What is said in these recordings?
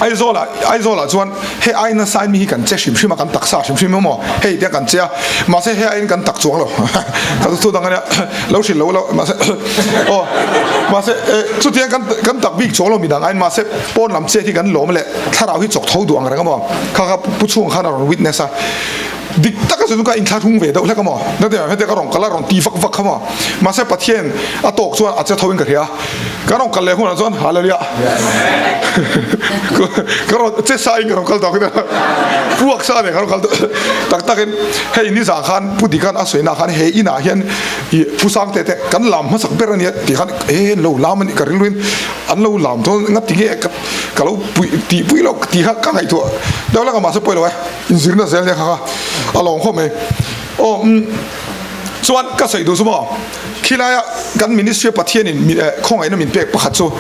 Aizawlah Aizawlah chuan hei ai nasa in mi hi kan che hrim hrim a, kan taksa hrim hrim emaw hei tia kan che a, mahse hei aiin kan tak chuang lo ka thu dang ania lo hrilh lo lo mahse aw mahse chutiang kan kan tak bik chuang lo midang aiin mahse pawn lam chet hi kan lawm leh thlarau hi chawk tho duh ang reng emaw kha kha pu chhung khan a rawn witness a. Dik taka chu ka inthlahrung ve deuh hlek a maw? Nate hete ka rawn kal a rawn ti vak vak kha maw? Mahse Pathian a tawk chuan a che tho in ka hria. Ka rawn kal leh hunah chuan Hallelujah! Ka rawn che sa in ka rawn kal tawh a puak sa nen ka rawn kal tawh tak tak in hei nizan khan Pu Dikan a sawi nah khan he inah hian i Pu Sangte te kan lam hmasak ber a nia tih khan e lo lam a nih ka rilru in an lo lam dawn ngati nge ka lo pui tih pui loh tih kha ka ngaihtuah deuh hlek a mahse pawi lo e. Inzirna zel nia kha kha a lawm khawp mai. Aw umm chuan ka sawi duh chu maw khilaia kan ministry Pathianin min eh khawngaihna min pek pakhat chu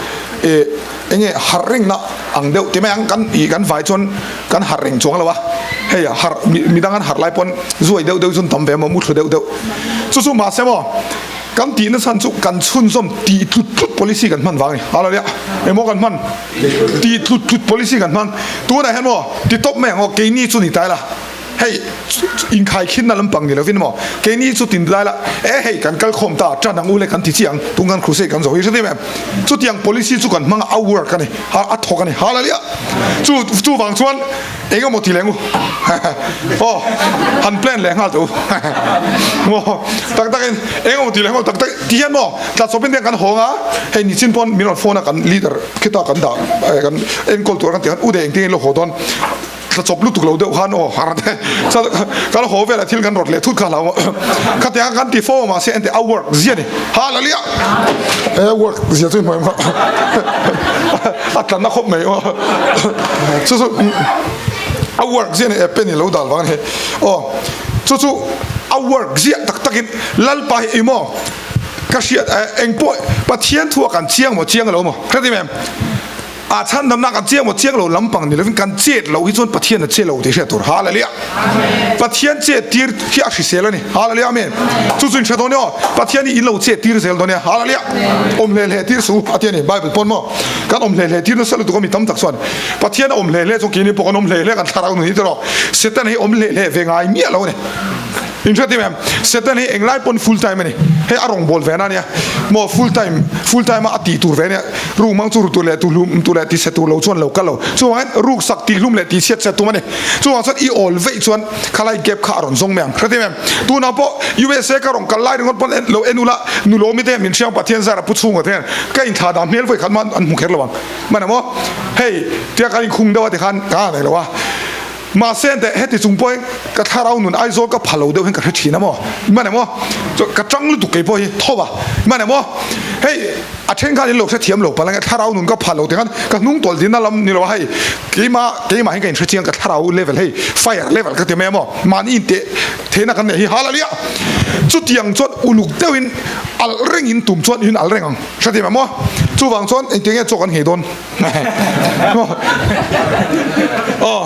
eh enge harh rengna ang deuh ti mai ang kan ih kan vai chuan kan harh reng chuang lo a hei harh midang an harh lai pawn zuai deuh deuh chu an tam ve maw muthlu deuh deuh chu chu mahse maw Kan tihna chhan chu kan chhunzawm tih tlut tlut policy kan hman vang a ni. Hallelujah. Engmaw kan hman? Tih tlut tlut policy kan hmang. Tunah hian maw ti tawp mai ang aw, keini chu ni ta ila. Hei inkhai khinna lampang ni lovin maw keini chu ti ta ila, e hei kan kal khawm ta, tan ang u le kan ti chiang, tun kan crusade kan zo hi hre em? Chutiang policy chu kan hmang a, a work a ni, a thawk a ni. Hallelujah. Chu chuvang chuan Eng emaw ti leng u aw han plan leh nghal teh u maw tak tak in eng emaw ti leh nghal tak tak ti hian maw tla chawp in kan hawng a hei nichin pawn min rawn phone a kan leader khita kan dah kan enkawl tur kan tih khan u deh engtin nge lo haw dawn tla chawp lutuk lo deuh khan aw har te kan haw velah thil kan rawt leh thut kha hlau khatiang kan ti fo mahse ente a work zia ni hallelujah e work zia chu hmuh em kha a tlanna khawp mai aw chu chu a work zia ni e pen i lo dal vang a ni aw chu chu a work zia tak takin lalpa hi emaw ka hriat engpawh Pathian thu a kan chiang maw chiang lo maw hre em A chhandamna kan chiang maw chiang lo lampang ni lovin kan chet loh hi chuan Pathian a che lo tih hriat tur. Hallelujah! Pathian chet tir hi a hrisel a ni. Hallelujah! Amen! Chu chu in hre dawn e aw. Pathian hi in lo chet tir zel dawn e. Hallelujah! Awm hle hle tir suh a ti a ni. Bible pawn maw kan awm hle hle tir nasa lutuk a mi tam tak chuan Pathian a awm hle hle chuan keini pawh kan awm hle hle kan thlarau nun hi tiraw Satan hi awm hle hle ve ngai miah lo a ni. In hre tim em? Satan hi englai pawn full time a ni. Hei a rawngbâwl ve na ania. Maw full time, full time a a tih tur ve ania. Ruk mang chu ru tur leh tu hlum tur leh ti chhe tur lo chuan lo kal lo. Chuvangin ruk sak tih hlum leh tih chhiat chhiat tum a ni. Chuvang chuan i awl veih chuan khalai gap kha a rawn zawng mai ang. Hre tim em? Tunah pawh USA ka rawn kal lai ringawt pawn en lo en ula nu lawmi te hian min hriang Pathian zara pu chhungah te hian ka inthlah dan hmel vawi khat mah an hmu kher lo ang. Hman em aw? Hei tia kan inkhung deuh a tikhan ka nei lo a. Mahse teh heti chung pawhin ka thlarau nun Aizawl ka pha lo deuh hian ka hre thin a maw? Hman em aw? Chuan ka tang lutuk kei pawh hi tho a, hman em aw? Hei a then khan in lo hrethiam lo palh ang e, thlarau nun ka pha lo tikhan ka hnung tawlh dinna lam ni lo a hei keimah keimah hian ka inhre chiang ka thlarau level hei fire level ka ti mai a maw? Mahni in teh theihna kan neih hi Hallelujah! Chutiang chuan uluk deuhin alh rengin tum chuan in alh reng ang hrethiam em aw? Chuvang chuan engtiang nge chaw kan nghei dawn? Aw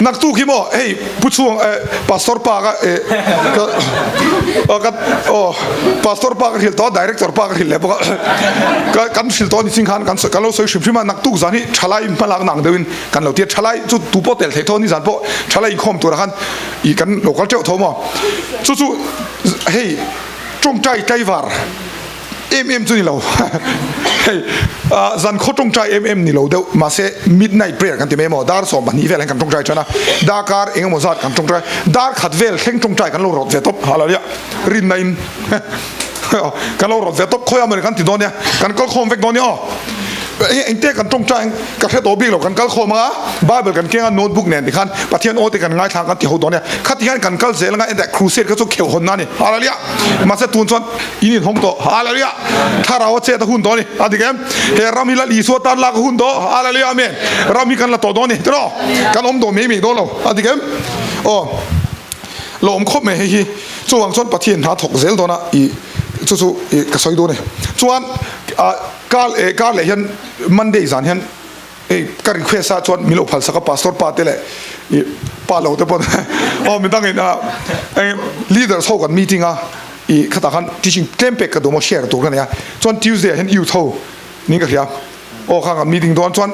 naktuk hi maw hei pu chhung eh pastor pa ka eh ka aw ka aw pastor pa ka hrilh tawh a director pa ka hrilh leh bawk a ka kan hrilh tawh a ni ching khan kan kan lo sawi hrim hrim a naktuk zan hi thalai hmalak na ang deuh in kan lo ti a thalai chu tu pawh tel theih tho a ni zan pawh thalai inkhawm turah khan ih kan lo kal teuh tho maw chu chu hei tawngtai tlaivar Em em chu ni lo hei zan khaw tawngtai em em ni lo deuh mahse midnight prayer kan ti mai emaw dar 12 vel hian kan tawngtai tan a darkar eng emaw zat kan tawngtai dar khat vel thleng tawngtai kan lo rawt ve tawp hallelujah rinna in kan lo rawt ve tawp khawi amawni kan ti dawn nia kan kal khawm vek dawn nia aw Engte kan tawngtai ka hre tawh bik lo, kan kal khawm anga Bible kan keng a notebook nen tikhan Pathian aw te kan ngaithla ang kan ti ho dawn nia, khati hian kan kal zel anga enteh crusade kha chu kheuh hawn na a ni, Hallelujah! Mahse tun chuan in inhawng tawh, Hallelujah! Thlarau a chet a hun tawh a ni, a dik em? He ram hi Lal Isua tan lak a hun tawh, Hallelujah! Amen! Ram hi kan la tawh dawn a ni, tiraw? Kan awm tawh mai mai dawn lo, a dik em? Aw, la awm khawp mai hei hi, chuvang chuan Pathian hna thawk zel dawn a, i chu chu i ka sawi dawn a ni. Chuan ah. Kar eh kar leh hian Monday zan hian hei ka request a chuan min lo phal sak a pastor pa te leh ih pa lo te pawn aw midang in a eng leaders ho kan meeting a ih khatah khan teaching tlem pek ka duh maw share tur ka nei a chuan Tuesday ah hian youth ho niin ka hria aw kha kan meeting dawn chuan.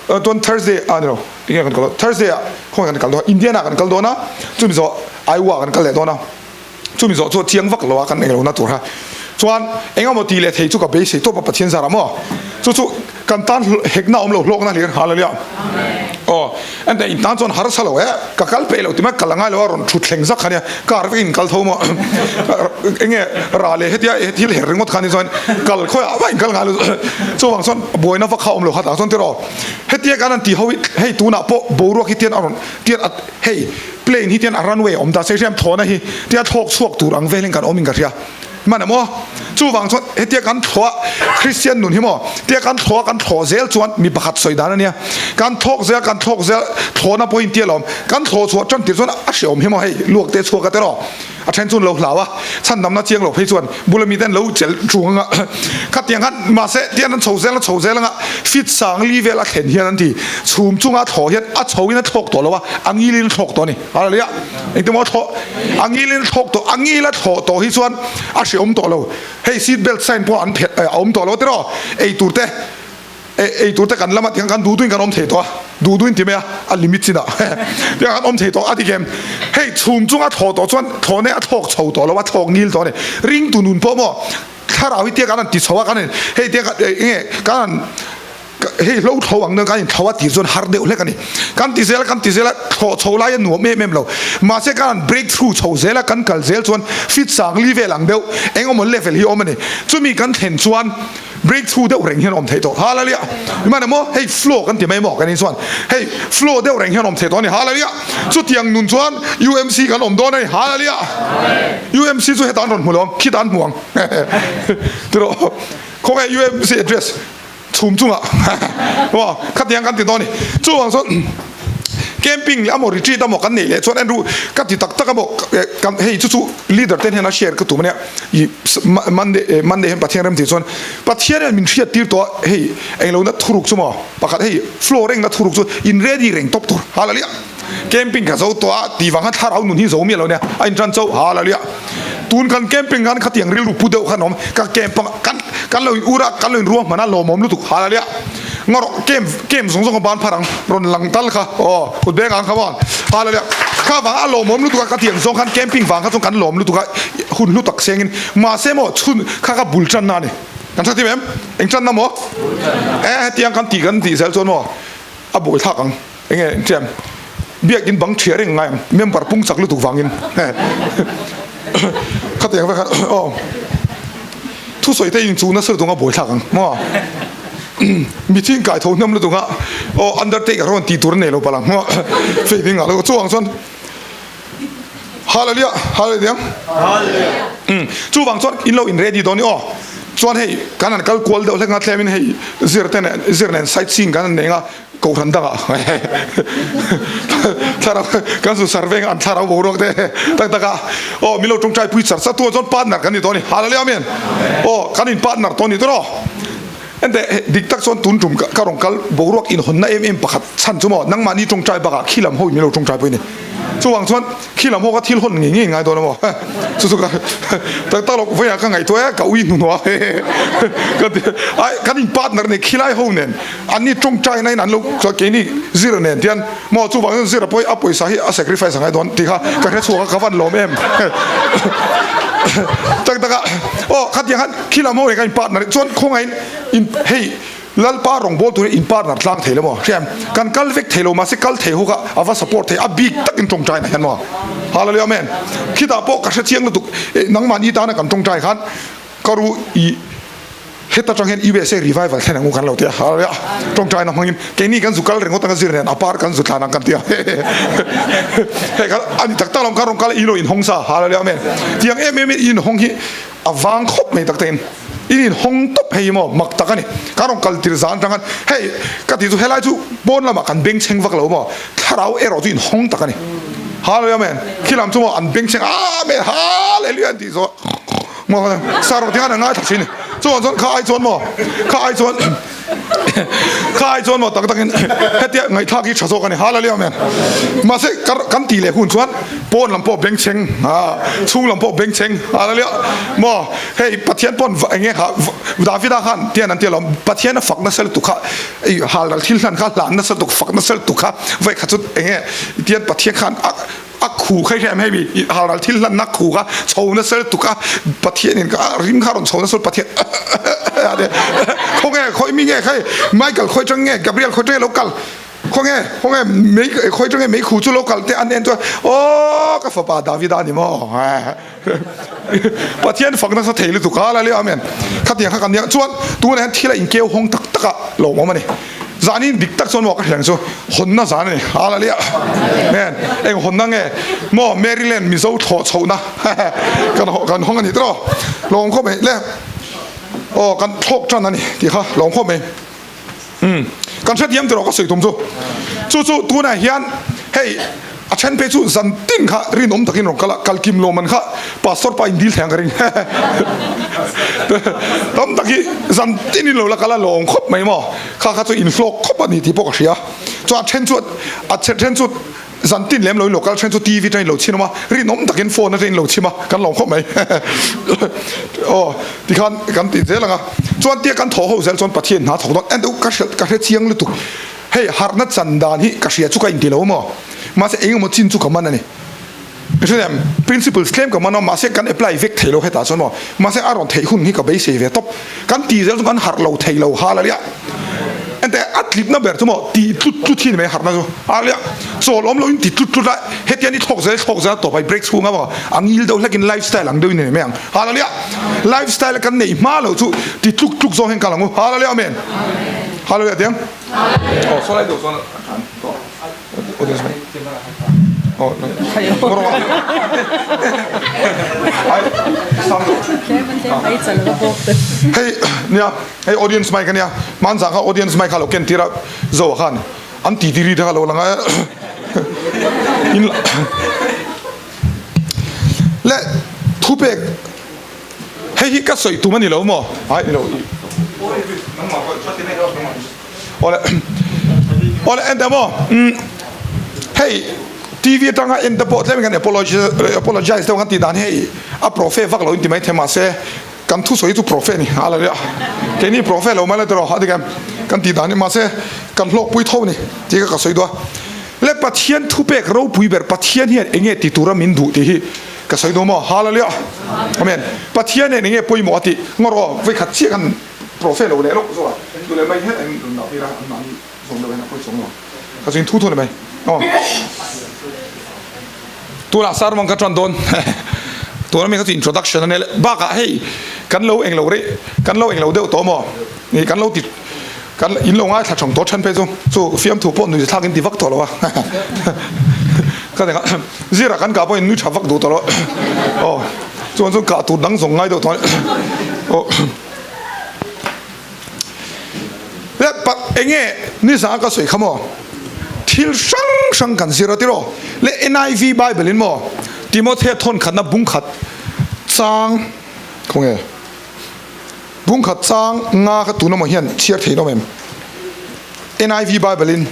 Chuan Thursday ah ni lo, tinge kan kal dawn? Thursday ah khawnge kan kal dawn? Indiana ah kan kal dawn a, chumi zawh Iowa ah kan kal leh dawn a, chumi zawh chu a chiang vak lo a kan englo na tur kha. Chuan engemaw tih leh thei chu ka beisei tawp a Pathian zar ah maw? Chu chu kan tan hekna awm lo hlawkna hlir Hallelujah. Aw ente in tan chuan harsa lo e, ka kal peih lo ti mai kal a ngai lo a rawn thut thleng zak kha nia, car vek in kal tho maw? Enge rah leh hetia thil her ringawt kha ni chuan kal khawiah ah mah in kal ngai lo chuvang chuan buaina vak kha awm lo kha tah chuan tiraw hetia kan han ti ho hi hei tunah pawh boruak hi tian a rawn tian a hei plane hi tian a runway a awm ta se hriam thlawhna hi tia thlawk chhuak tur ang velin kan awm in ka hria hman emaw chuvang chuan hetia kan thlawh a Kristian nun hi maw tia kan thlawh a kan thlawh zel chuan mi pakhat sawi dan a nia kan thlawk zel kan thlawk zel thlawhna pawhin tia lawm kan thlawh chhuah tan tir chuan a hreawm hi maw hei luak te chhuak a tiraw A then chuan lo hlau a, chhandamna chiang lo phei chuan bula mite an lo chelh ṭung anga khatiang khan mahse tian an chho zel a chho zel anga fit sang li vel a thlen hian an ti chhum chunga thlawh hian a chho in a thlawk tawh lo a, a ngil in a thlawk tawh a ni. Hallelujah! Engtin maw a thlawh? A ngil in a thlawk tawh, a ngil a thlawh tawh hi chuan a hreawm tawh lo. Hei seat belt sign pawh an phelh a awm tawh lo tiraw? Eitur te. Ei tur te kan lama tiang kan duh duhin kan awm thei tawh a, duh duhin ti mai a, a limit chin ah tiang kan awm thei tawh a ti kem. Hei chhum chunga thlawh tawh chuan thlawh nei a thlawk chho tawh lo a, thlawk ngil tawh a ni. Ringtu nun pawh maw thlarau hi tiang kan han ti chho a, kan in hei tiang kan eng nge kan han hei hlo thlo ang deuh kan in thlo a tir chuan har deuh hlek a ni. Kan ti zel a, kan ti zel a, thlawh chho lai a nuam em em lo. Mahse kan han break through chho zel a, kan kal zel chuan fit sang li vel ang deuh eng emaw level hi a awm a ni. Chumi kan thlen chuan Breakthrough deuh reng hian awm theih tawh. Hallelujah! Hman emaw hei flow kan ti mai maw kan in chuan hei flow deuh reng hian awm theih tawh a ni. Hallelujah! Chutiang nun chuan UMC kan awm dawn a ni. Hallelujah! UMC chu heta an rawn hmu lo ang, khita an hmu ang. Tiraw? Khawnge UMC address chhum chungah maw khatiang kan ti dawn a ni. Chuvang chuan camping leh amaw retreat amaw kan neih leh chuan en ru ka ti tak tak amaw kan hei chu chu leader ten hian a share ka tum a nia. I Monday Monday hian Pathian rem tih chuan Pathian hian min hriat tir tawh a, hei englo na thuruk chu maw pakhat hei floor engna thuruk chu in ready reng tawp tur hallelujah camping ka zo tawh a tih vang khan thlarau nun hi zo miah lo nia a in tan chauh hallelujah tun kan camping khan khatiang rilru pu deuh khan awm ka camp ang kan kan lo in ur a kan lo in ruahman a lawmawm lutuk hallelujah Ngarawh camp camp zawng zawng a ban phar ang rawn lang tal kha aw kut beng ang kha maw hallelujah kha vang a lawmawm lutuk a ka tiang zawng khan camping vang kha chuan kan lawm lutuk a hun hlu tak sengin mahse maw chhun kha kha bul tanna a ni kan hre tim em eng tanna maw e hetiang kan tih kan tih zel chuan maw a buai thlak ang enge eng biakin bang thiah reng ngai ang member pung chak lutuk vangin khatiang vek khan aw thusawi te in chu nasa lutuk a buai thlak ang maw mithing kai tho hnam lutuk a aw undertaker rawn tih tur a nei lo palh ang maw faith in ngah lo chuang chuan hallelujah hallelujah chuvang chuan in lo in ready dawn ni aw chuan hei kan han kal kual deuh hlek nga thlem in hei zir te nen zir nen sightseeing kan han nei nga Kohhran dangah thlarau kan zu sar veng an thlarau boruak te tak tak a aw min lo tawngtai pui char char tu chuan partner kan ni tawh a ni hallelujah amen aw kan in partner tawh a ni tawh ente dik tak chuan tun tum ka rawn kal boruak in hawnna em em pakhat chhan chu maw nangmahni tawngtai bakah khi lam ho in min lo tawngtai pui a ni chuvang chuan Khi lam ho ka thil hawn ngei ngei ngai dawn a maw? Chu chu ka tak tak lo vawiah ka ngaihtuah e, ka ui hnuhnawh a ka ti ai kan in partner nei khilai ho nen an ni tawngtai na in an lo chuan keini zir nen tian maw chuvang chuan zir a pawi a pawisa hi a sacrifice a ngai dawn tih kha ka hre chhuak a ka van lawm em tak tak a aw khatiang khan khi lam ho nen kan in partner chuan khawngaihin in hei Lalpa rawngbâwl tûrin in partner tlâng thei lo maw? Hriam, kan kal vek thei lo, mahse kal thei ho kha a va support thei, a bîk takin ṭawngṭaina hian maw? Hallelujah Amen. Khitah pawh ka hre chiang lutuk, nangmahni tâna kan ṭawngṭai khân ka ru i heta ṭang hian USA revival thlen ang u kan lo ti a, Hallelujah. Ṭawngṭaina hmangin keini kan zu kal ringawt anga zir nen a pâr kan zu thlan ang kan ti a, hei kha a ni tak tak lo, kan rawn kal a, i lo inhawng sa, Hallelujah Amen. Tiang em em in i inhawng hi a vâng khawp mai tak takin. In in hawng tawp hei maw mak tak a ni. Kan rawn kal tir zan atang khan hei ka tih chu helai chu pawn lamah kan beng chheng vak lo maw thlarau erawh chu in hawng tak a ni. Hallelujah amen. Khi lam chu maw an beng chheng amen hallelujah an tih zawh maw sar rawh ti khan an ngaithla thin a ni. Chuan chuan kha ai chuan maw kha ai chuan. Kha ai chuan maw tak takin hetia ngaihthlak hi tha zawk a ni. Hallelujah Amen. Mahse kan tih leh hun chuan pawn lam pawh bengchheng chhung lam pawh bengchheng Hallelujah maw hei Pathian pawn eng nge kha Davida khan tian an ti alawm Pathian a fak nasa lutuk kha hal ral thil hlan kha hlan nasa lutuk fak nasa lutuk kha vawi khat chu eng nge tian Pathian khan a A khu kha i hria em hei mi halral thil hlanna khu kha chho nasa lutuk a Pathian in ka rim kha rawn chho nasa Pathian a ti khawnge khawi mi nge khai Michael khawi tang nge Gabriel khawi tang nge lo kal khawnge khawnge mei khawi tang nge mei khu chu lo kal te an en chuan aw ka fapa Davida a ni maw Pathian fak nasa thei lutuk a la leh amen khatiang kha kan nia chuan tunah hian thil a inkeu hawng tak tak a lawmawm a ni zanin dik tak chuan maw ka hriang chu hawnna zan a ni a la leh amen eng hawnna nge maw Maryland Mizo thlawh chhohna kan kan hawng a ni tawh lawm khawp mai le aw kan thlawk tan a ni tih kha lawm khawp mai. Umm kan hrethiam tiraw ka sawi tum chu. Chu chu tunah hian hei a then phei chu zan tin kha rinawm takin rawn kal a, kal kim lawm an kha pastor pa in dil thei ang ka ring. Tam tak hi zan tin in lo la kal a lawm khawp mai maw, kha kha chu in hlawk khawp a ni tih pawh ka hria. Chuan a then chu a then chu Zan tin lem lo in local then chu TV atangin lo chhin awm a, rinawm takin phone atangin lo chhim a, kan lawm khawp mai. Aw tikhan kan ti zel ang a, chuan tia kan thawh ho zel chuan Pathian hna thawk dawn en deuh ka hrilh ka hre chiang lutuk. Hei harhna chan dan hi ka hria chu ka inti lo maw, mahse eng emaw chin chu ka man a ni. Ka hre em, principles tlem ka man a, mahse kan apply vek thei lo hetah chuan maw, mahse a rawn theih hun hi ka beisei ve tawp. Kan ti zel chu kan harh lo thei lo hal a nia. Ente a tlipna ber chu maw ti tlut tlut hi ni mai harhna chu a nia. Chawl awm loin ti tlut tlut a, hetiang i thlawk zel thlawk zel a tawp a i break chhung a maw a ngil deuh hlekin lifestyle ang deuhin a ni mai ang hal a nia. Lifestyle kan neih hma lo chu ti tluk tluk zawng hian kal ang u hal a nia amen. Hallelujah tiang. Aw saw lai deuh chuan a than tawh. Hei nia hei audience mic ania hmanzah kha audience mic kha lo ken tir a zo ah khan an ti ti ri te kha lo lang a in le thupek hei hi ka sawi tum ani lo maw ai ni lo Awle awle en teh maw umm hei TV atanga en te pawh tlem in kan apologize deuh kan tih dan hei a profe vak lo in ti mai thei mahse kan thusawi chu profe a ni a la ria keini profe lo mai la tiraw a dik em kan tih dan hi mahse kan hlawkpui tho a ni tih kha ka sawi duh a le Pathian thupek ropui ber Pathian hian eng nge ti tura min duh tih hi ka sawi duh maw Hallelujah Amen Pathian hian eng nge pawimawh a tih ngawr aw vawikhat chiah kan Profe lo leh lawk zawk a, tu leh mai hian an rawn dah tir a, an mahni zawm deuh hian a pawi chawng lo. Ka chu in thu thu ni mai. Aw. Tunah sermon ka tan dawn. Tuna mi kha chu introduction a nia le. Bakah hei kan lo englo rei, kan lo englo deuh tawh maw? Ni kan lo ti kan in lo ngaithla thawng tawh then phei chu chu fiamthu pawh nui thlak in ti vak tawh lo a. Ka ti kha zira kan kah pawh in nui tha vak duh tawh lo. Aw. Chuan chu kah tur dang zawng ngai deuh tawh a ni. Aw. Le pa enge nizan ka sawi kha maw thil hrang hrang kan zir a tiraw le NIV Bible in maw Timothea thawn khatna bung khat chang khawnge bung khat chang nga kha tuna maw hian chhiar thei nawm em NIV Bible in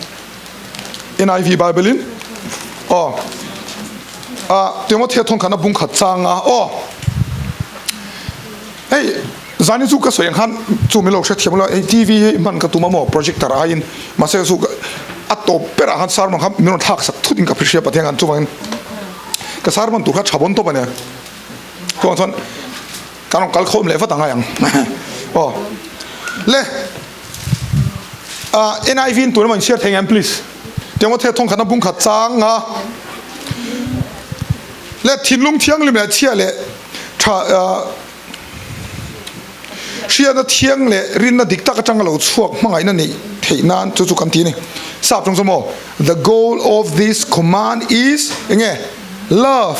NIV Bible in aw a Timothea thawn khatna bung khat chang nga aw Hei zani chu ka sawi ang khan chu min lo hrethiam ula hei TV hi hman ka tum a maw projector aiin mahse chu a tawp berah khan sermon kha min rawn thlak sak thut in ka hria Pathian khan chuvangin ka sermon tur kha tha bawn tawp a nia chuvang chuan kan rawn kal khawm leh vat angai ang aw le ah NIV in tuna maw in share thei ngem please tiang maw thawng khatna bung khat chang a le thinlung thianghlim leh chhia leh Tha hriatna thiang leh rinna dik tak atanga lo chhuak hmangaihna neih theih nan chu chu kan ti a ni. Sap tawng chu maw The goal of this command is enge love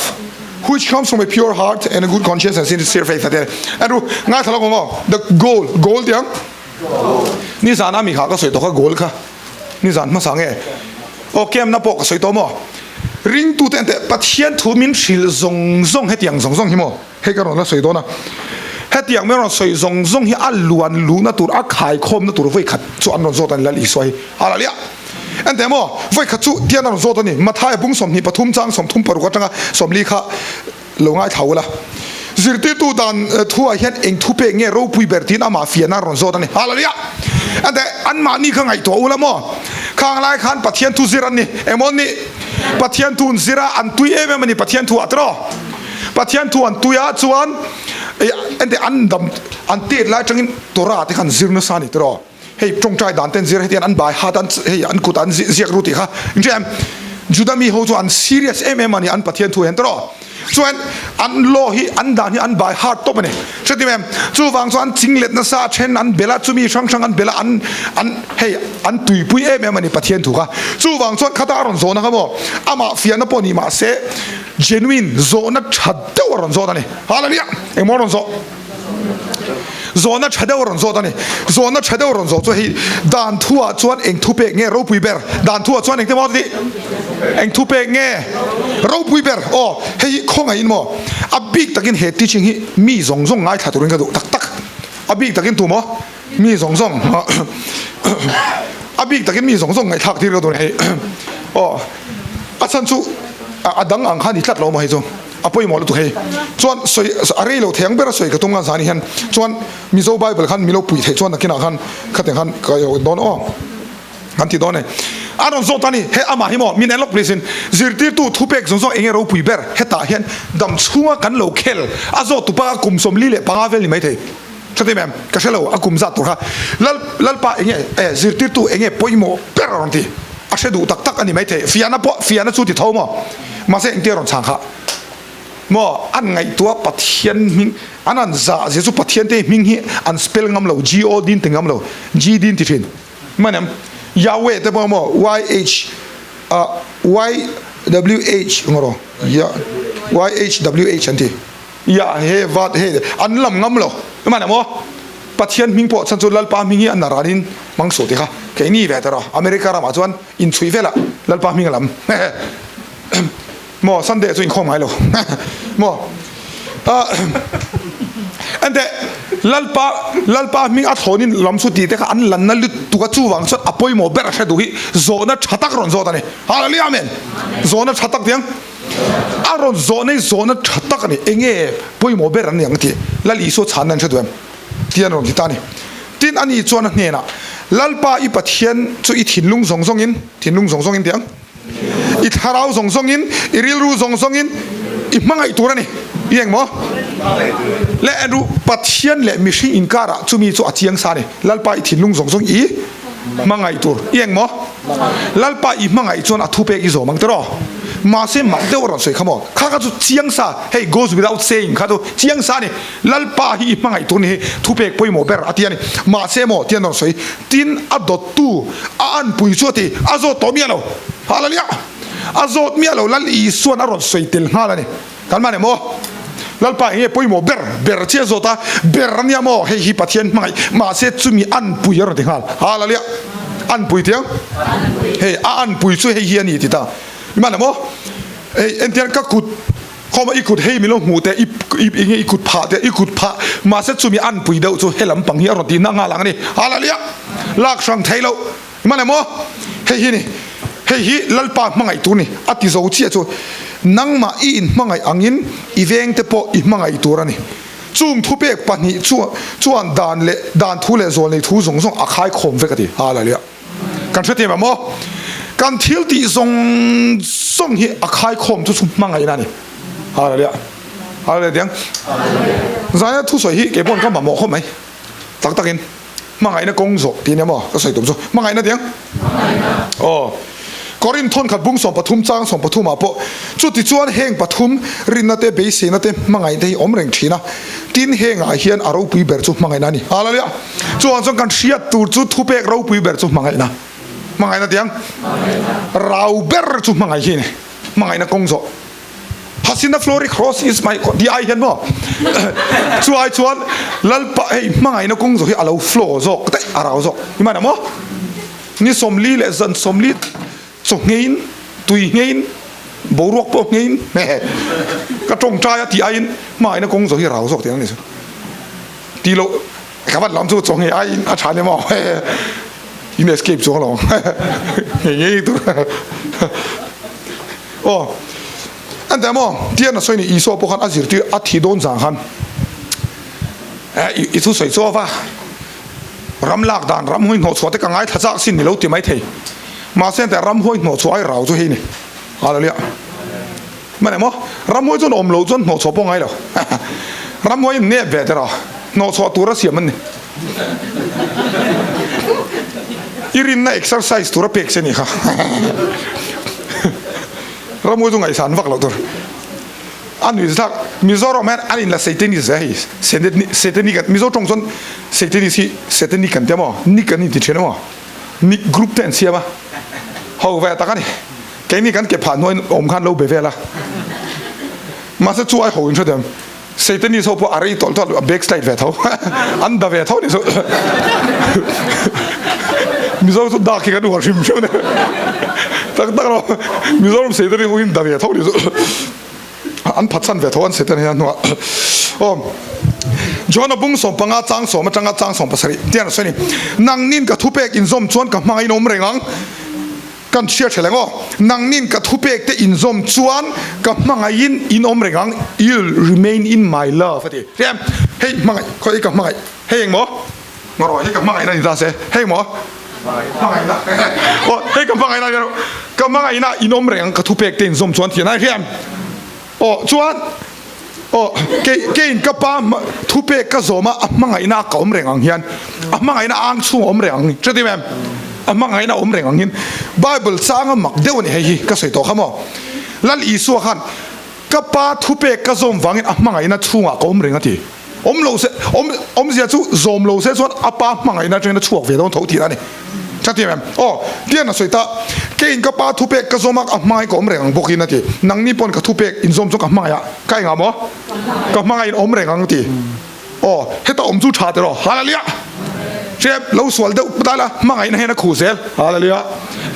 which comes from a pure heart and a good conscience and sincere faith a ti a ni. Andrew ngaithla lawk ang aw The goal goal tih ang nizan a mi kha ka sawi tawh kha goal kha nizan hmasa nge aw camp na pawh ka sawi tawh maw Ringtute an teh Pathian thu min hrilh zawng zawng hetiang zawng zawng hi maw? Hei ka rawn la sawi dawn a. Hetiang mai rawn sawi zawng zawng hi a luan luhna tur, a khaikhawmna tur vawi khat chu an rawn zawt a ni Lal Isua hi. Hallelujah! Enteh maw, vawi khat chu tian a rawn zawt a ni. Mathaia bung 23 chang 36 atanga 40 kha lo ngaithla ula. Zirtirtu dan thuah hian eng thu pek nge ropui ber tiin amah fiahna a rawn zawt a ni. Hallelujah! Enteh, anmahni kha ngaihtuah ula maw? Khang lai khan Pathian thu zir an ni. Engmaw an nih? Pathian thu an zir a, an tui em em a ni Pathian thuah tiraw? Pathian thu an tui a chuan enteh an dam an tet lai atangin Torah te kha an zir nasa a ni tiraw? Hei tawngtai dan te an zir hetiang an bai hat an hei an kut an ziak ru tih kha inhria em? Juda mi ho chu an serious em em a ni an Pathian thu hian tiraw? Chuan an law hi an dan hi an by heart tawp a ni. Hretim em? Chuvang chuan an ching let nasa a then an bel a, chumi hrang hrang an bel a, an an hei an tuipui em em a ni Pathian thu kha. Chuvang chuan khata a rawn zawhna kha maw amah fiahna pawh ni mahse genuine zawhna tha deuh a rawn zawt a ni. Hallelujah! Engmaw a rawn zawh? Zawhna tha deuh a rawn zawt a ni. Zawhna tha deuh a rawn zawh chu hei dan thuah chuan eng thu pek nge ropui ber? Dan thuah chuan engte maw tih? Eng thu pek nge ropui ber? Aw, hei hi khawngaihin maw? A bik takin he teaching hi mi zawng zawng ngaithla turin ka duh tak tak. A bik takin tu maw? Mi zawng zawng. A bik takin mi zawng zawng ngaihthlak tir ka duh hei. Aw, a chhan chu a dang ang kha ni tlat lo maw hei chu. A pawimawh lutuk hei. Chuan sawi a rei lo thei ang ber a sawi ka tum khan zani hian chuan Mizo Bible khan milo pui theih chuan nakinah khan khatiang khan ka dawn aw kan ti dawn e. A rawn zawt a ni he amah hi maw min en lawk please in zirtirtu thupek zawng zawng enge ropui ber hetah hian dam chhunga kan lo khel a zawt tupa kum 45 vel ni maithei. Hre em? Ka hre lo, a kum zat tur kha. Lal, Lalpa enge, eh, zirtirtu enge pawimawh ber a rawn ti. A hre duh tak tak a ni maithei. Fiahna pawh, fiahna chu ti tho maw? Mahse engtia rawn chhang kha? Maw, an ngaihtuah Pathian hming, an an zah zia chu Pathian te hming hi an spell ngam lo, GOD an ti ngam lo, GD an ti thin. Hman em? Yahweh te pawh maw, YH, ah, YWH, ngaw rawh, YHWH an ti. Ia he vat he an lam ngam lo hman emaw Pathian hming pawh chhan chu Lalpa hming hi a nar anin hmang suh ti kha keini ve ta rawh America ramah chuan inchhuih velah Lalpa hming a lam maw Sunday chu inkhawm ngai lo maw ente Lalpa Lalpa hming a thlawnin lam su tih te kha an lanna lutuk a chuvang chuan a pawimawh ber a hre duh hi zawhna tha tak rawn zawt a ni Hallelujah Amen zawhna tha tak tiang A rawn zawhna hi zawhna tha tak a ni. Enge pawimawh ber an ni ang tih Lal Isua chhanna an hre duh em? tih an rawn ti ta a ni. Tin, ani chuan a hnenah, Lalpa i Pathian chu i thinlung zawng zawngin, thinlung zawng zawngin tih ang, i thlarau zawng zawngin, i rilru zawng zawngin i hmangaih tur a ni. I eng maw? Leh en ru, Pathian leh mihring inkarah chumi chu a chiang sa a ni. Lalpa i thinlung zawng zawng i hmangaih tur. I eng maw? Lalpa i hmangaih chuan a thupek i zawm ang tiraw? Mahse mak deuh a rawn sawi kha maw? Kha kha chu chiang sa, hei goes without saying kha chu chiang sa a ni. Lalpa hi i hmangaih tur ni hi thupek pawimawh ber a ti a ni. Mahse maw ti an rawn sawi, tin a dawttu a anpui chu a ti, a zawt tawh miah lo. Hallelujah! A zawt miah lo, Lal Isuan a rawn sawi tel nghal a ni. Kan mah nih maw? Lalpa enge pawimawh ber ber chiah zawt a, ber a nia maw? Hei hi Pathian hmangaih, mahse chumi anpui a rawn ti nghal. Hallelujah! Anpui tiang? Hei a anpui chu hei hi a ni ti ta. I mah nih maw? Hei entian ka kut khawma i kut hei min lo hmuh teh, i enge i kut phah teh, i kut phah, mahse chumi anpui deuh chu helam pang hi a rawn ti na nghal ang a ni. Hallelujah! Lak hrang thei loh. Hman emaw? Hei hi ni. Hei hi Lalpa hmangaih tur ni. A ti zo chiah chu nangmah i inhmangaih angin i vengte pawh i hmangaih tur a ni. Chung thupek pahnih chuan dan leh dan thu leh zawlnei thu zawng zawng a khaikhawm vek a ti. Hallelujah. Kan hrethiam em aw? Kan thil tih zawng zawng hi a khaikhawm chu chu hmangaihna a ni. Hallelujah. Hallelujah tiang. Zaia thusawi hi kei pawn ka mamawh khawp mai. Tak takin. Hmangaihna kawng zawh tih nia maw ka sawi tum chu hmangaihna tiang aw Korinth thawnkhat bung 13 chang 13 ah pawh chuti chuan heng pathum rinna te beiseina te hmangaihna te hi awm reng thin a tin heng ah hian a ropui ber chu hmangaihna a ni Hallelujah chuan chuan kan hriat tur chu thupek ropui ber chu hmangaihna hmangaihna tiang rau ber chu hmangaih hi a ni hmangaihna kawng zawh Hasina Flory Cross is my tih ai hian maw chu ai chuan Lalpa hei hmangaihna kawng zawh hi a lo flow zawk daih a rau zawk i man maw ni 40 leh zan 40 chaw ngheiin tui ngheiin boruak pawh ngheiin ka tawngtai a tih aiin hmangaihna kawng zawh hi a rau zawk tih ang ni chu. Ti lo ka van lam chu chaw nghei aiin a tha ni maw in escape chuang lo ngei ngei tur aw an te maw tian a sawi ni Isua pawh khan a zirtir a thi dawn zang khan i thu sawi chu va ram lak dan ram hawi hnawh chhuah te ka ngaithla chak sin ni lo ti mai thei mahse an te ram hawi hnawh chhuah ai rau chu hei ni hallelujah. Hman emaw? Ramhuai chuan awm loh chuan hnawhchhuah pawh ngai lo. Ramhuai in nep ve tiraw? Hnawhchhuah tura siam an ni. I rinna exercise tura pek che ni kha. Ramhuai chu ngaihsan vak loh tur. A nuih thlak Mizoram hian an inla Satanist ve hei. Satanic Mizo tawng chuan Satanist hi Satanic kan ti a maw? Nick an inti thin a maw? Nick group te an siam a. Ho ve tak a ni. Keini kan ke phah hnuaiin awm khan lo be vel a. Mahse chu ai ho in hre dem. Satanist ho pawh a rei tawlh tawlh a backslide ve tho. An da ve tho ni chu. Mizo chu dak hi kan uar hrim hrim a ni. Tak tak lo Mizoram Satanist ho hi an da ve tho ni chu. An phatsan ve tho an Satan hian hnuah. Aw John-a bung 15 chang sawm atanga chang 17 tiang a sawi a ni. Nangnin ka thupek inzawm chuan ka hmangaih in awm reng ang. Kan hriat hreleng aw, nangnin ka thupek te inzawm chuan ka hmangaihin in awm reng ang, you'll remain in my love a ti. Hriam, hei hmangaih, khawi ka hmangaih, hei eng maw? Ngarawh, hei ka hmangaihna ni ta se, hei maw? Hmangaihna, aw hei ka hmangaihna ni rawh, ka hmangaihna in awm reng ang ka thupek te inzawm chuan ti a nai hriam. Aw chuan aw kei keiin ka pa thupek ka zawm a, a hmangaihna ka awm reng ang hian a hmangaihna ang chhung a awm reng ang ni hre tim em? A hmangaihna awm reng ang hian Bible changa mak deuh a ni hei hi ka sawi tawh kha maw? Lal Isua khan ka pa thupek ka zawm vangin a hmangaihna chhungah ka awm reng a ti. Awm lo se, awm, awmzia chu zawm lo se chuan a pa hmangaihna atangin a chhuak ve dawn tho tih a ni. Ka ti em? Aw, tian a sawi ta, keiin ka pa thupek ka zawm a, a hmangaih ka awm reng ang bawkin a ti. Nangni pawn ka thupek inzawm chuan ka hmangaih a, ka engah maw? Ka hmangaih in awm reng ang a ti. Aw, heta awm chu tha tiraw? Hallelujah! Hrep, lo sual deuh ta la, hmangaihna hian a khuh zel. Hallelujah!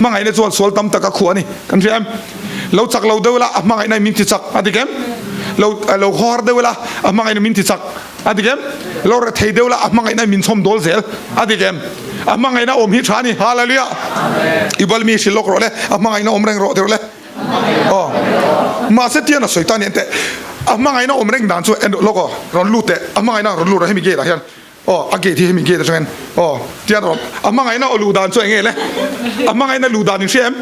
Hmangaihna chuan sual tam tak a khuh a ni. Kan hria em? Lo chak lo deuh la, a hmangaihna in min ti chak a ti kem? Lo lo khawhar deuh la, a hmangaihna min ti chak a ti kem? Lo rethei deuh la, a hmangaihna in min chhawm dawl zel a ti kem? A hmangaihna awm hi tha a ni. Hallelujah! I bal mi hrilh lawk rawh le, a hmangaihna awm reng rawh ti rawh le. Aw. Mahse tian a sawi ta ni enteh, a hmangaihna awm reng dan chu en lawk aw, rawn lut teh, a hmangaihna rawn lut rawh hemi gate ah hian. Aw, a gate hi hemi gate atangin aw tian rawh. A hmangaihna aw luh dan chu eng nge le? A hmangaihna luh dan in hria em?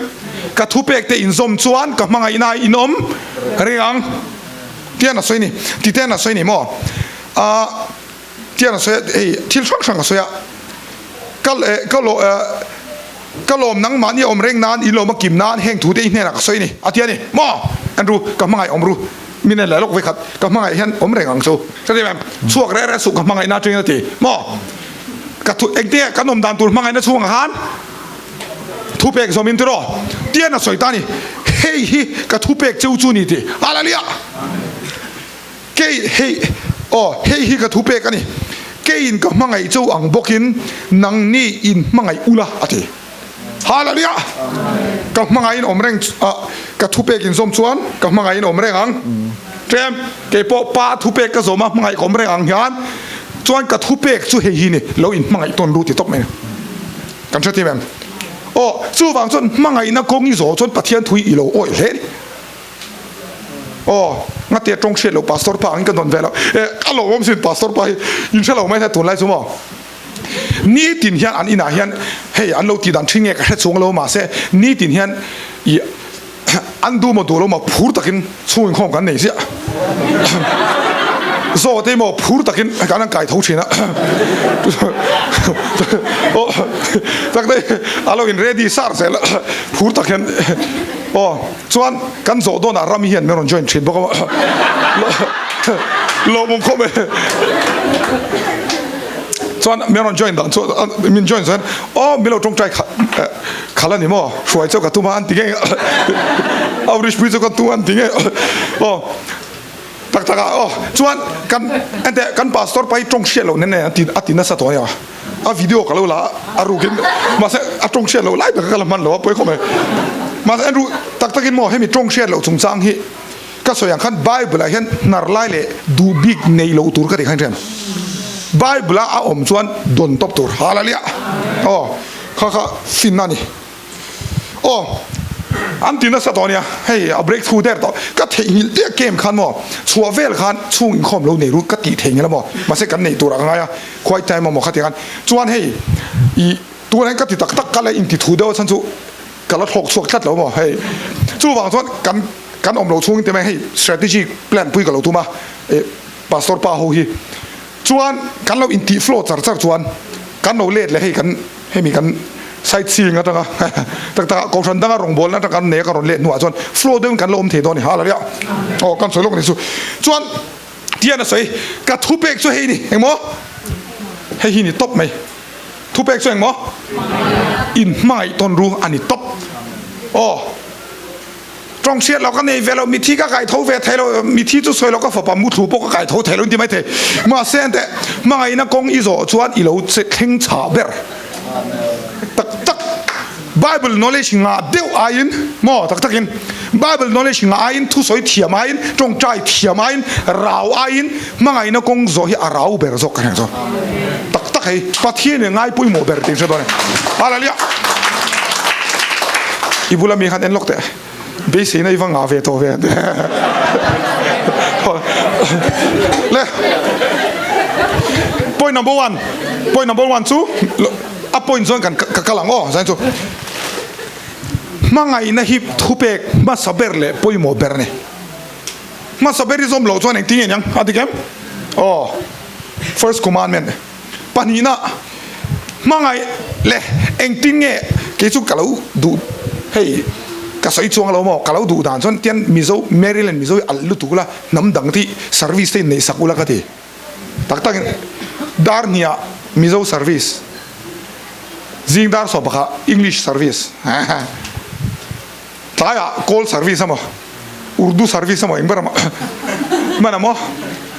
Ka thupek te inzawm chuan ka hmangaihna in awm reng ang tian a sawi ni. Ti ten a sawi ni maw? Ah tian a sawi a, hei thil hrang hrang a sawi a. Ka ka ka lawm nangmahni awm reng nan in lawm a kim nan heng thu te i hnenah ka sawi ni a ti a ni maw? Andrew, ka hmangaih awm ru. Min en leh lawk vekhat, ka hmangaih hian awm reng ang chu. Ka ti em? Chhuak reh reh suh ka hmangaihna atangin a ti. Maw? Ka thu engtinge kan awm dan tur hmangaihna chhungah khan thupek zawmin tiraw? Tian a sawi ta a ni. Hei hi ka thupek cheu chu ni ti. Hallelujah! Kei hei aw hei hi ka thupek a ni. Keiin ka hmangaih cheu ang bawkin nangni in hmangaih ula a ti. Hallelujah! Ka hmangaihin awm reng a, ka thupek in zawm chuan ka hmangaihin awm reng ang. Tlem, kei pawh Pa thupek ka zawm a, hmangaih ka awm reng ang hian chuan ka thupek chu hei hi ni, lo in hmangaih tawn ru ti tawp mai ni. Kan hre thiam em? Aw, chuvang chuan hmangaihna kawng i zawh chuan Pathian thu hi i lo awih hle ni. Aw, ngatia tawng hriat loh Pastor pa angin ka dawn ve lo. Eh, a lawmawm sin Pastor pa hi, in hre lo mai hle tunlai chu maw? Nitin hian an inah hian hei an lo tih dan thin nge ka hre chuang lo mahse nitin hian ih an duh maw duh lo maw phur takin chhung inkhawm kan nei ziah. Zawh te maw phur takin kan an kai tho thin a. Aw tak te a lo in ready sar zel a phur tak hian aw chuan kan zawh dawnah ram hian min rawn join thin bawk a lawmawm khawp mai. Chuan min rawn join dan chu min join chuan aw min lo tawngtai khalh a ni maw hruai chu ka tum a an ti ngei outreach pui chu ka tum a an ti ngei aw tak tak ah aw chuan kan enteh kan pastor pa hi tawng hriat loh nen nen a ti a ti nasa tawh a nia a video ka lo la a rukin mahse a tawng hriat loh lai tak ka la hman lo a pawi khawp mai mahse an ru tak takin maw hemi tawng hriat loh chungchang hi Ka sawi ang khan Bible ah hian hnar lai leh duh bik nei lo tur ka ti khan hriat. Bible a a awm chuan dawn tawp tur. Hallelujah. Aw kha kha finna a ni. Aw an ti nasa tawh ania hei a break through der tawh ka theihnghilh diak game khan maw chhuah vel khan chhung inkhawm lo nei ru ka tih theihnghilh a maw mahse kan neih turah ka ngai a quiet time a maw khatiang khan chuan hei ih tunah hian ka ti tak tak ka la inti thu deuh a chhan chu ka la thlawk chhuak tlat lo maw hei chuvang chuan kan kan awm lo chhungin te mai hei strategy plan pui ka lo tum a eh pastor pa ho hi chuan kan lo intih flow char char chuan kan lo let leh hei kan Hemi kan sightseeing atanga tak tak ah kohhran danga rawngbawlna atanga kan nei a kan rawn let hnuah chuan flow deuhin kan la awm thei dawn a ni halalia aw kan sawi lawk a ni chu chuan tian a sawi ka thupek chu hei ni engmaw hei hi ni tawp mai thupek chu engmaw inhmangaih tawn ru a ni tawp aw. Tawng hriat loh ka nei ve lo, mithi ka kai tho ve thei lo, mithi chu sawi loh ka fapa muthlu pawh ka kai tho thei lo inti mai thei. Mahse enteh, hmangaihna kawng i zawh chuan i lo che thleng chhah ber. Tak tak, Bible knowledge ngah deuh aiin, maw tak takin, Bible knowledge ngah aiin, thusawi thiam aiin, tawngtai thiam aiin, rau aiin, hmangaihna kawng zawh hi a rau ber zawk ka hreng chu. Tak tak hei, Pathian in a ngai pawimawh ber tih in hre dawn e. Hallelujah! I bula mi khan en lawk teh. Beiseina i va ngah ve tawh ve. Le. Point number one. Point number one chu a point chuan kan ka kal ang aw zain chu. Hmangaihna hi thupek hmasa ber leh pawimawh ber a ni. Hmasa ber i zawm loh chuan engtin nge niang a dik em? Aw. First commandment. Pahnihna, hmangaih leh engtin nge kei chu ka lo duh hei ka sawi chuang lo maw ka lo duh dan chuan tian Mizo Maryland Mizo hi alh lutuk ula hnam dang tih service te in neih sak ula ka ti tak tak in dar hniah Mizo service zing dar sawm pakhat English service Tlaiah call service emaw Urdu service emaw eng ber emaw hman emaw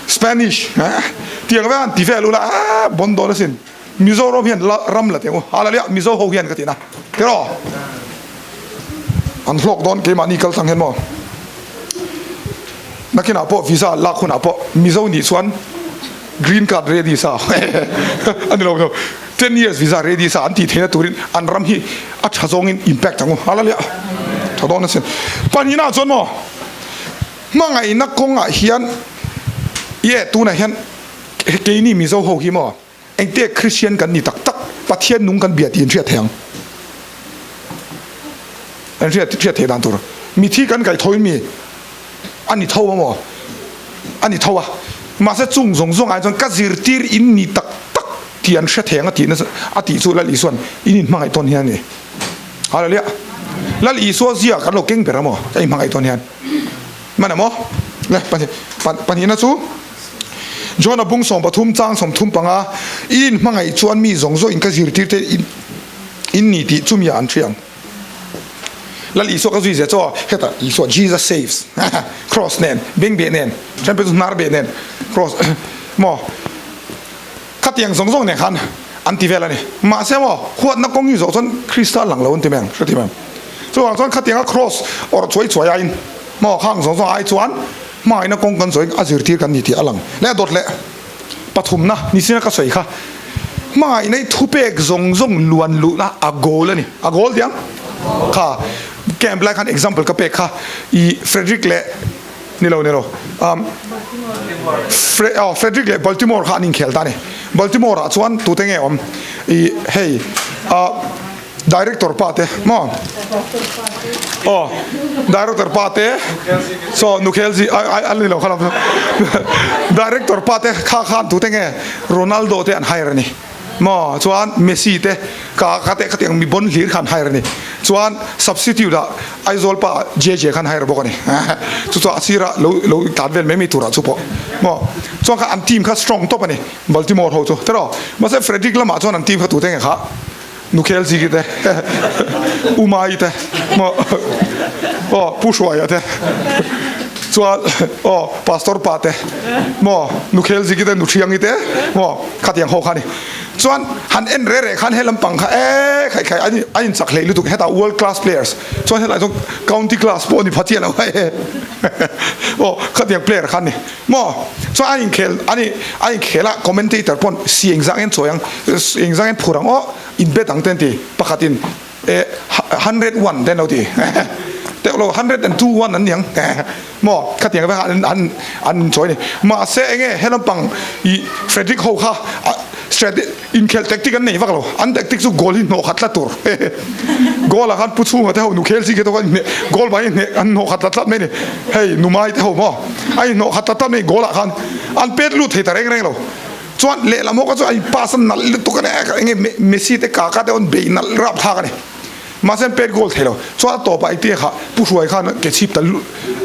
Spanish tiang vek an ti vel ula aaa bon dawn asin Mizoram hian la ram la teng u hallelujah Mizo ho hian ka ti na tiraw an hlawk dawn keimahni kal tlang hian maw nakinah pawh visa lak hunah pawh Mizo nih chuan green card ready sa a ni lo lo. Ten years visa ready sa an tih theihna turin an ram hi a tha zawngin impact ang u. Hallelujah. Tha dawn asin. Pahnihna chuan maw hmangaihna kawngah hian ye tunah hian keini Mizo ho hi maw engte Christian kan ni tak tak Pathian nung kan bia tih in hriat thei ang. An hriat hriat theih dan tur. Mithi kan kaihthawhin mi a ni tho a maw? A ni tho a. Mahse chung zawng zawng ah chuan ka zirtir in ni tak tak tih an hre thei ang a tih nasa a tih chu Lal Isua'n in inhmangaih tawn hian a ni. Hallelujah! Lal Isua zia kan lo keng ber a maw? Ka inhmangaih tawn hian. Hman a maw? Le pahnihna chu John-a bung 13 chang 35 i inhmangaih chuan mi zawng zawng in ka zirtir te in ni tih chumi ah an hria ang. Lal Isua ka zui zia chaw hetah Isua Jesus saves cross nen beng beh nen then pawh chu hnar beh nen cross maw khatiang zawng zawng nen khan an ti vel a ni mahse maw huatna kawng hi zawh chuan Krista a lang lo an ti mai ang hre ti mai ang chuvang chuan khatianga cross awrh chuai chuai aiin maw khang zawng zawng ai chuan hmangaihna kawng kan zawhin a zirtir kan ni tih a lang leh dawt leh. Pathumna nisina ka sawi kha hmangaihna hi thupek zawng zawng luan luhna a goal a ni. A goal tiang kha camp lai khan example ka pek kha i Frederick leh ni lo ni lo um Fre oh Frederick leh Baltimore kha an inkhel ta a ni. Baltimore ah chuan tute nge awm i hei ah Director pa te maw? Aw Director pa te saw Nukhel zi ai ai an ni lo kha lam Director pa te kha khan tute nge Ronaldo te an hire a ni maw chuan Messi te ka ka te khatiang mi bon hlir kha an hire a ni chuan substitute ah Aizawl pa JJ khan hire bawk a ni chu chuan a sirah lo lo tlan vel mai mai turah chu pawh maw chuan kha an team kha strong tawp a ni Baltimore ho chu tiraw mahse Frederick lamah chuan an team kha tute nge kha Nukhel Ziki te, U Mai te, maw aw Pu Hruaia te, chuan aw Pastor pa te, maw Nukhel Ziki te, Nuthiangi te, maw khatiang ho kha a ni. Chuan han en reh reh khan he lampang kha e khai khai an an inchak hlei lutuk hetah world class players chuan helai chuan county class pawh a ni pha chiah lo hei aw khatiang player kha an ni maw chuan an inkhel an an inkhel a commentator pawn si engzah nge an chawi ang engzah nge an phur ang aw inbet ang te an ti pakhatin e 101 te an lo ti teuh lo 102 one an ni ang maw khatiang vek an an an inchawi a ni mahse enge he lampang ih Frederick ho kha inkhelh tactic an nei vak lo an tactic chu goal hi hnawh khat tlat tur goal ah khan pu chhunga te ho nu khel chi te ho khan goal mai hneh an hnawh khat tlat tlat mai a ni hei numai te ho maw a inhnawh khat tlat tlat mai goal ah khan an pet lut thei ta reng reng lo. Chuan lehlam ho kha chu a in pass a nalh lutuk a ni a, enge Messi te Kaka te an bei nalh rap thlak a ni. Mahse an pet goal thei lo. Chuan a tawpah engtin kha Pu Hruai khan ke chhip ta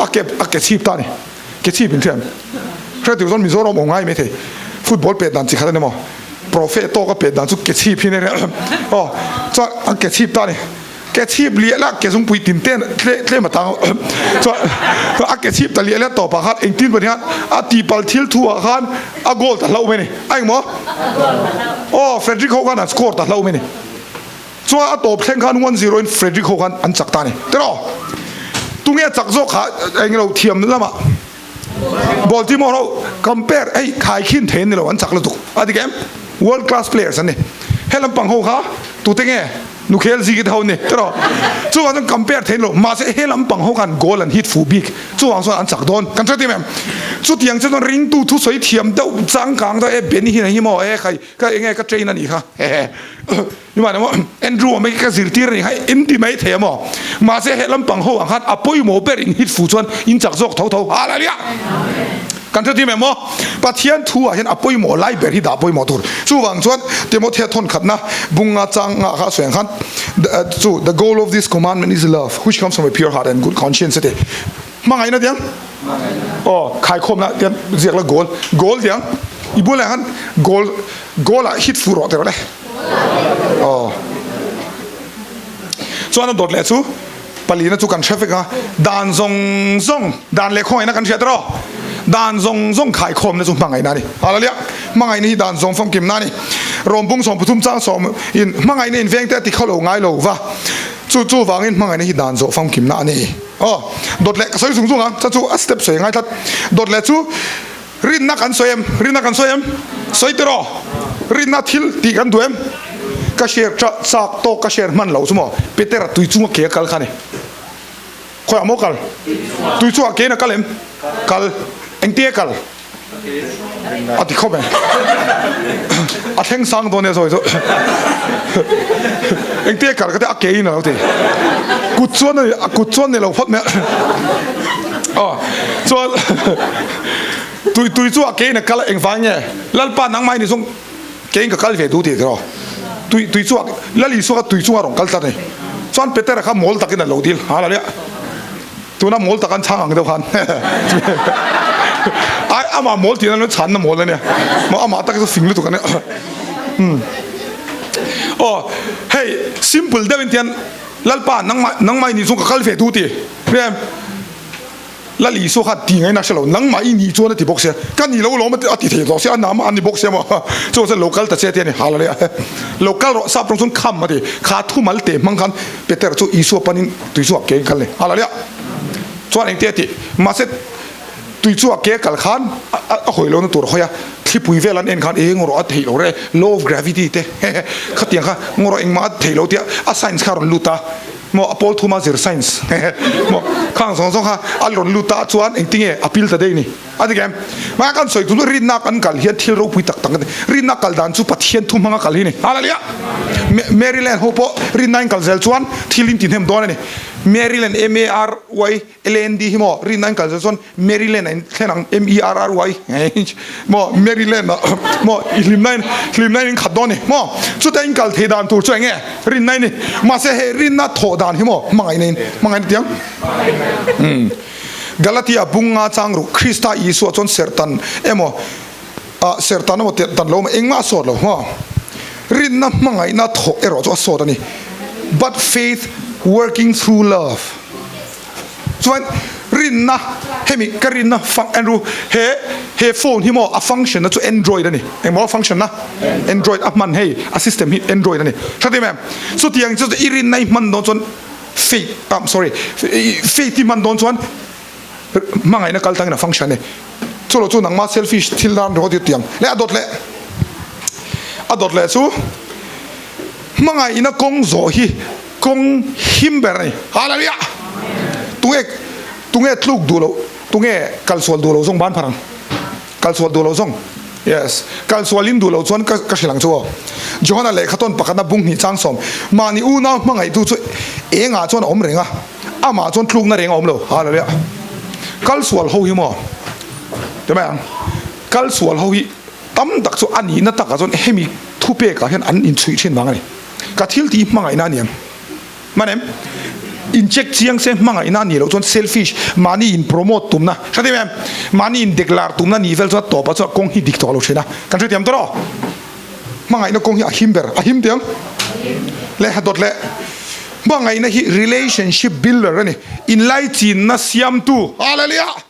a ke a ke chhip ta a ni. Ke chhip in hriat hriat tur chuan Mizoram awm ngai mai thei. Football pet dan chi khat a ni maw? Profe tawk a pet dan chu ke chhip hi a ni aw. Chuan an ke chhip ta a ni. Ke chhip liah lah ke zungpui tin te tlem a tang chuan a ke chhip ta liah liah tawp ah khan engtin pawh hian a tihpalh thil thu ah khan a goal ta hlauh mai a ni a engmaw aw Frederick ho khan an score ta hlauh mai a ni chuan a tawp thleng khan 1-0 in Frederick ho khan an chak ta a ni tiraw tunge chak zawk kha englo thiam lamah Baltimore ho compare hei khaikhin thei an ni lo an chak lutuk a ti em world class players an ni he lampang ho kha tute nge nukhel zigi te ho an ni tiraw chuvang chuan compare thei an lo mahse he lampang ho khan goal an hit fuh bik chuvang chuan an chak dawn kan hre tim em chutiang chuan ringtu thusawi thiam deuh changkang deuh e Benny hi na hi maw e khai ka enge ka train a nih kha hehe. Nimah emaw Andrew awm hi ka zirtir a ni kha in ti mai thei a maw? Mahse he lampang ho ang khan a pawimawh ber in hit fu chuan in chak zawk tho tho Hallelujah! Kan hre tim em maw? Pathian thu ah hian a pawimawh lai ber hi dah pawimawh tur. Chuvang chuan Timothea thawn khatna bunga chang ngah kha a sawi ang khan chu the goal of this commandment is love which comes from a pure heart and good conscience a ti. Hmangaihna tiang? Aw khaikhawmna tiang ziak la goal goal tiang i bulah khan goal goal ah hit fu rawh teh rawh le. Aw. Chuan a dawt leh chu palina chu kan hre vek a, dan zawng zawng, dan leh khawngaihna kan hriat erawh dan zawng zawng khaikhawmna chu hmangaihna a ni. Hallelujah! Hmangaihna hi dan zawng famkimna a ni. Rawmbung 13 chang sawm in hmangaihna in vengte a ti khawlo ngai lo va, chu chuvangin hmangaihna hi dan zawh famkimna a ni. Aw, dawt leh ka sawi zung zung a, cha chu a step sawi a ngai tlat. Dawt leh chu Rinna kan sawi em? Rinna kan sawi em? Sawi tiraw? Rinna thil tih kan duh em? Ka share chak tawk ka share hman lo chu maw? Petera tui chunga ke a kal kha ni. Khawiah maw kal? Tui chungah ke in a kal em? Kal. Engtin a kal? A ti khawp e. A thleng sang dawn nia sawi chu. Engtin a kal ka ti a ke in a lo ti. Kut chuan a ni, kut chuan ni lo phawt mai a. Aw chuan tui tui chu a kein a kal a engvang nge Lalpa nangmah i ni zawng kein ka kal ve duh tih tiraw tui tui chu a Lal Isua kha tui chunga rawn kal tlat a ni chuan Petera kha mawl takin a lo dil ha la nia tuna mawl tak an chhang ang deuh khan ai amah mawl tihna lo chhanna mawl a nia maw amah tak chu fing lutuk a nia aw hei simple deuhin tian Lalpa nangmah nangmah i ni zawng ka kal ve duh tih Hriam, Lal Isua kha ti ngaihna hre lo, nangmah i nih chuan a ti bawk sia, ka ni lo lawm a ti thei tawh sia, a nama a ni bawk sia maw, chuan chuan lo kal ta che ti a ni, hallelujah, lo kal rawh, sap tawng chuan kham a ti, kha thumal te hmang khan Peter chu Isua panin tui chungah ke in kal ni, hallelujah, chuan engte a ti, mahse tui chungah ke a kal khan a hawi lohna tur a hawi a, thlipui vel an en khan e ngaw rawh a theih lo re, law of gravity te, hehe, khatiang kha ngaw rawh engmah a theih lo tia a science kha a rawn lut a. Maw a pawl thuma zir science maw khang zawng zawng kha a rawn lut ta chuan engtinge a pil ta daih ni a ti kem mahse kan sawi chu rinna kan kal hian thil ropui tak tak a ni rinna kal dan chu Pathian thu hmanga kal hi ni hallelujah Maryland ho pawh rinna in kal zel chuan thil in ti hnem dawn a ni Maryland M A R Y LND hi maw rinna in kal zel chuan Maryland a in thlen ang M-E-R-R-Y maw Maryland ah maw i hlimna in hlimna in in khat dawn ni maw chuta in kal thei dan tur chu enge rinna in ni mahse he rinna thawh dan hi maw hmangaihna in hmangaihna tiang umm Galatia bunga chang ruk Krista Isua chuan serhtan emaw ah serhtan emaw tirh dan lo emaw engmah a sawt lo maw rinna hmangaihna thawh erawh chu a sawt a ni but faith working through love. Chuan Rinna, hemi ka rinna fang Andrew, he he phone hi maw a function na chu Android a ni. Engmaw a function na? Android a hman hei a system hi Android a ni. Hre tim em? Chutiang chu i rinna i hman dawn chuan faith, um sorry, faith i hman dawn chuan hmangaihna kal tangin a function a ni. Chu lo chu nangma selfish thil nan ringawt hi tiang leh a dawt leh a dawt leh chu hmangaihna kawng zawh hi Kawng him ber a ni. Hallelujah! Tunge tunge tluk duh loh, tunge kalsual duh loh zawng ban phar ang. Kalsual duh loh zawng. Yes. Kalsual in duh loh chuan ka ka hrilh ang chu aw. Johana lehkha tawn pakhatna bung hnih chang sawm. Mahni unau hmangaihtu chu engah chuan a awm reng a, amah chuan tlukna reng a awm lo. Hallelujah! Kalsual ho hi maw? Ti mai ang. Kalsual ho hi tam tak chu a nihna takah chuan hemi thupekah hian an inchhuih thin vang a ni. Ka thil tih hmangaihna a ni em? Hman em? In check chiang se hmangaihna a nih loh chuan selfish, mahni in promote tumna, hre thiam em? Mahni in deklar tumna nih vel chuan tawpah chuan kawng hi dik tawh lo thin a. Kan hrethiam tawh rawh. Hmangaihna kawng hi a him ber, a him tiang leh a dawt leh. Hmangaihna hi relationship builder a ni, inlaichinna siamtu. Hallelujah!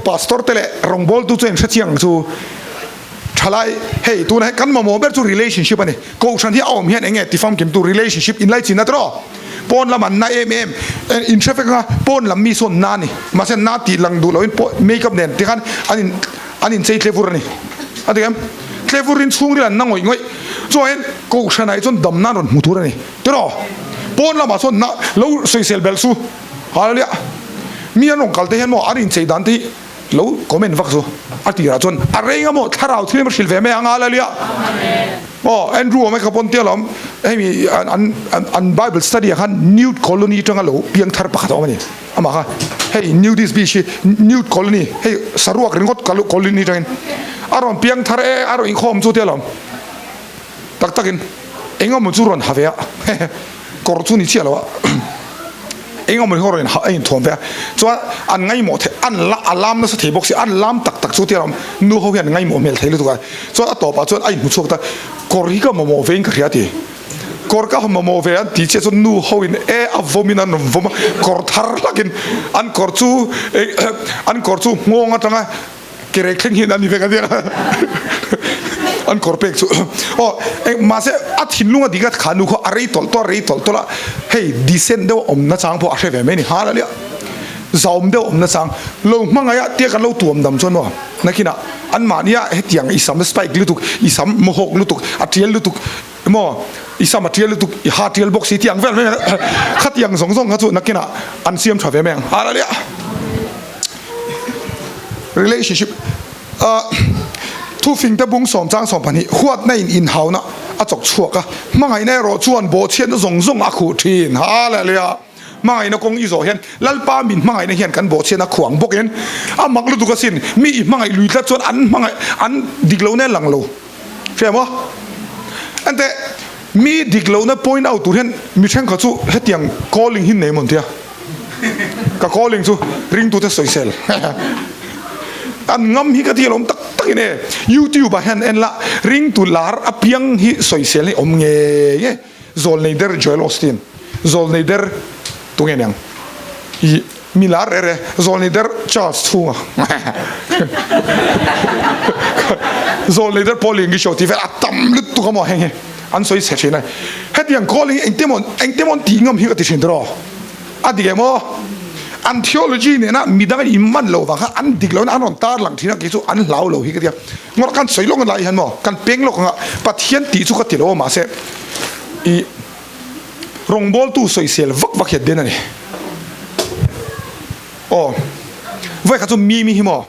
Pastor te leh rawngbawltu chu inhre chiang ang chu thalai hei tuna hei kan mamawh ber chu relationship a ni kohhran hi a awm hian enge ti famkim tu relationship inlaichinna te rawh pawn lam an na em em inhre vek anga pawn lam mi sawn na a ni mahse na tih lang duh loin make up nen tikhan an in an inchei tle vur a ni a ti em tle vurin chhungril an na ngawih ngawih chuan kohhranah hi chuan damna an rawn hmu tur a ni tiraw pawn lamah sawn na lo sawisel belh chu. Hallelujah! Mi an rawn kal te hian maw an inchei dan te hi lo comment vak chu a tirah chuan a reng a maw thlarau thil em a hrilh ve mai ang Hallelujah! Aw Andrew awm e ka pawn tia lawm hemi an an bible study ah khan nude colony atanga lo piang thar pakhat a awm a ni amah kha hei nudist beach hi nude colony hei saruak ringawt colony atangin a rawn piang thar e a rawn inkhawm chu tia lawm tak takin eng emaw chu rawn ha ve a kawr chu ni chiah lo a eng emaw hi rawn a inthuam ve a chuan an ngaimawh thei an la a lam nasa thei bawk si an lam tak tak chu tia nu ho hian ngaimawh hmel thei lutuk a chuan a tawpah chuan a inhmu chhuak ta kawr hi ka mamawh ve in ka hria ti kawr ka mamawh ve an ti chiah chuan nu ho in e a vawm in an rawn vawm a kawr thar hlak in an kawr chu an kawr chu nghawng atanga Ke rek thleng hian a ni vek a nia an kawr pek chu aw eng mahse a thinlung a dik a kha nu khaw a rei tawlh tawlh a rei tawlh tawlh a hei decent deuh a awm na chang pawh a hre ve mai a ni hal a nia zaum deuh a awm na chang lo hmangaih a tia kan lo tuam dam chuan maw nakinah an mahnia hetiang i sam spike lutuk i sam mawhawk lutuk a tial lutuk maw i sam a tial lutuk i ha tial bawk si tiang vel mai khatiang zawng zawng kha chu nakinah an siam tha ve mai ang hal a nia. Relationship ah thufingte bung sawmchang 12 huatna in inhauna a chawk chhuak a, hmangaihna erawh chuan bawhchhiatna zawng zawng a khuh thin. Hallelujah! Hmangaihna kawng i zawh hian Lalpa min hmangaihna hian kan bawhchhiatna khuang bawkin a mak lutuk asin. Mi i hmangaih lui tlat chuan an hmangaih an dik lohna lang lo. Hria maw? Enteh mi dik lohna point out tur hian mi thenkhat chu hetiang calling hi nei maw an tia. Ka calling chu ringtute sawisel an ngam hi ka ti alawm tak tak in e youtube ah hian en la ringtu lar apiang hi sawisel hi awm ngei e zawlnei der Joel Osteen zawlnei der tunge niang i mi lar reh reh zawlnei der Charles chhunga zawlnei der Paul Liangisho tih vel a tam lutuk a maw heng hi an sawi chhe thin a hetiang calling hi engte maw engte maw an tih ngam hi ka ti thin tiraw. A dik em aw? An theology nena midang an inman lo vang kha an dik lohna an rawn tar lang thin a, kei chu an hlau lo hi ka ti a. Ngawrh kan sawi lawk lai hian maw kan peng lawk anga Pathian tih chu ka ti lo a mahse i rawngbawltu sawisel vak vak hian den a ni. Aw vawikhat chu Mimi hi maw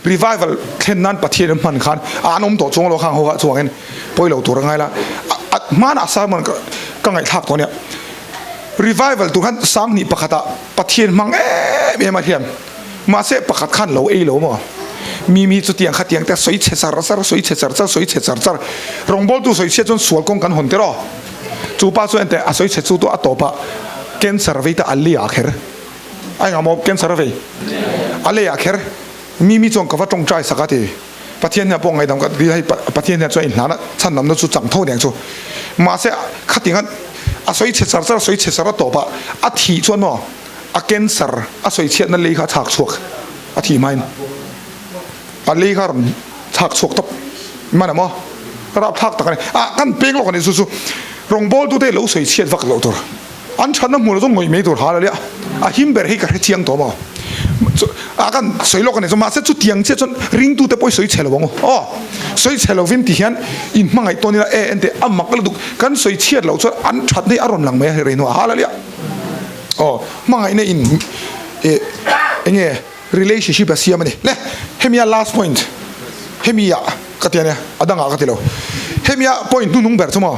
Revival thlen nan Pathian an hman khan a an awm tawh chuang lo khang ho ah chuangin pawi lo tur a ngai la a hmanah sermon ka ka ngaihthlak tawh ania revival tur khan sanghnih pakhat ah Pathian hmang em em a hian mahse pakhat khan lo ei lo maw mi mi chutiang khatiang te sawi chhe char char sawi chhe char char sawi chhe char char rawngbawltu sawi chhiat chuan sual kawng kan hawn tir aw chu pa chuan enteh a sawi chhe chu tu a tawpah cancer vei te a lia kher. A engah maw cancer a vei? A leiah kher mi mi chuan ka va tawngtai sak a ti. Pathian hian pawh ngaihdam ka ti hei Pathian hian chuan inhlana chhandamna chu chang tho aniang chu. Mahse khatiang a sawi chhe char char a sawi chhe char a tawp a, a thih chuan maw A cancer a sawi chhiatna lei kha a chhak chhuak a thih hmain a lei kha a rawn chhak chhuak tawp man a maw rapthlak tak a ni ah kan peng lawk a ni chu chu rawngbawltute lo sawi chhiat vak loh tur an thatna hmuh loh chu ngawih mai tur hal a lia a him ber hi ka hre chiang tawh maw ah kan sawi lawk a ni chu mahse chutiang chiah chuan ringtute pawh i sawi chhe lo ang u aw sawi chhe lovin ti hian in hmangaih tawn ila e enteh a mak lutuk kan sawi chhiat loh chuan an thatna hi a rawn lang mai a rei hnuah hal a lia. Aw, hmangaihna in eh enge relationship a siam a ni. Le, hemi a last point, hemi ah ka ti a nia, a dangah ka ti lo. Hemi a point hnuhnung ber chu maw,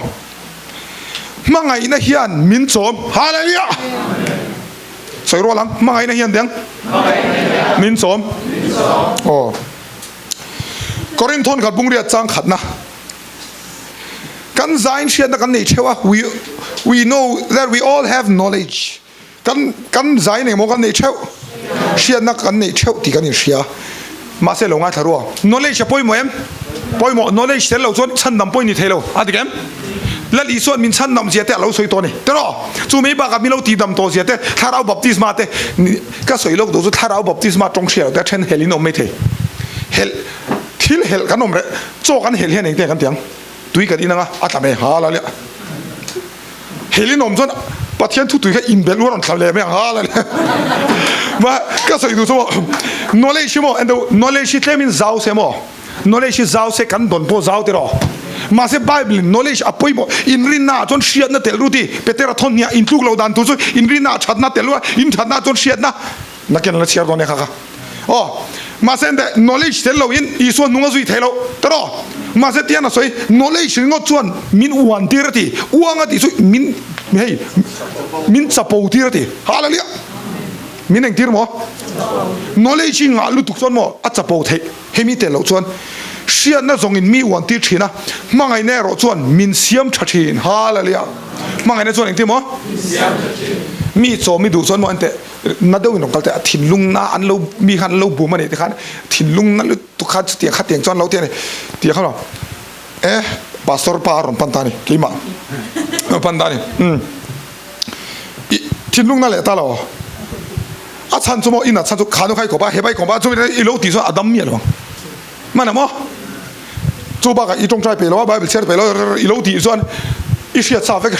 hmangaihna hian min chawm, Hallelujah! Sawi rual ang, hmangaihna hian deng min chawm. Aw, Korinthon khat bungriat chang khatna. Kan zain hriatna kan nei theuh a, we we know that we all have knowledge, kan kan zain engemaw kan nei theuh, hriatna kan nei theuh tih kan inhria, mahse lo ngaithla rua, knowledge a pawimawh em? Pawimawh, knowledge tel lo chuan chhandam pawh i ni thei lo, a dik em? Lal Isua'n min chhandam zia te a lo sawi tawh a ni, tiraw? Chu mai bakah min lo tihdam tawh zia te, thlarau baptisma te, ka sawi lawk duh chu thlarau baptisma tawng hria lo te a then helh in awm mai thei, helh thil helh kan awm reh. Chaw kan helh hian engte kan ti ang? Tui kan in anga a tla mai ha la lia. Helh in awm chuan Pathian thu tui kha inbelh u a rawn tla leh mai ang ha la lia. Ma ka sawi duh chu maw knowledge hi maw endo knowledge hi tlem in zau se maw knowledge hi zau se kan dawn pawh zau tiraw. Mahse Bible in knowledge a pawimawh inrinna ah chuan hriatna telh ru ti Petera thawn hniah intluk lo dan tur chu inrinna ah thatna telh u a inthatna ah chuan hriatna Nakin la chhiar dawn e kha kha. Aw, mahse ente knowledge tel lo in Isua hnung a zui thei lo tawh. Mahse tian a sawi knowledge ringawt chuan min uan tir a ti, uang a tih chu min hei min chapo tir a ti. Hallelujah! Min engtir maw? Knowledge hi ngah lutuk chuan maw a chapo theih. Hemi tel loh chuan hriatna zawng in mi uan tir thin a, hmangaihna erawh chuan min siam tha thin. Hallelujah! Hmangaihna chuan engtin maw? Mi chawm i duh chuan maw enteh Na deuh in rawn kal teh a, thinlung na an lo mi khan an lo bum a nih te khan thinlung na lutuk khan chutiang khatiang chuan lo ti a ni tih kha e pastor pa a rawn pan ta a ni keimah a rawn pan ta a ni umm i thinlung na leh ta lo a chhan chu maw in a chhan chu khanu kha i kawp a hepa i kawp a chumi i lo tih chuan a dam miah lo ang. Hman a maw? Chu bakah i tawngtai peih lo a, Bible chhiar peih lo i lo tih chuan i hriat sa vek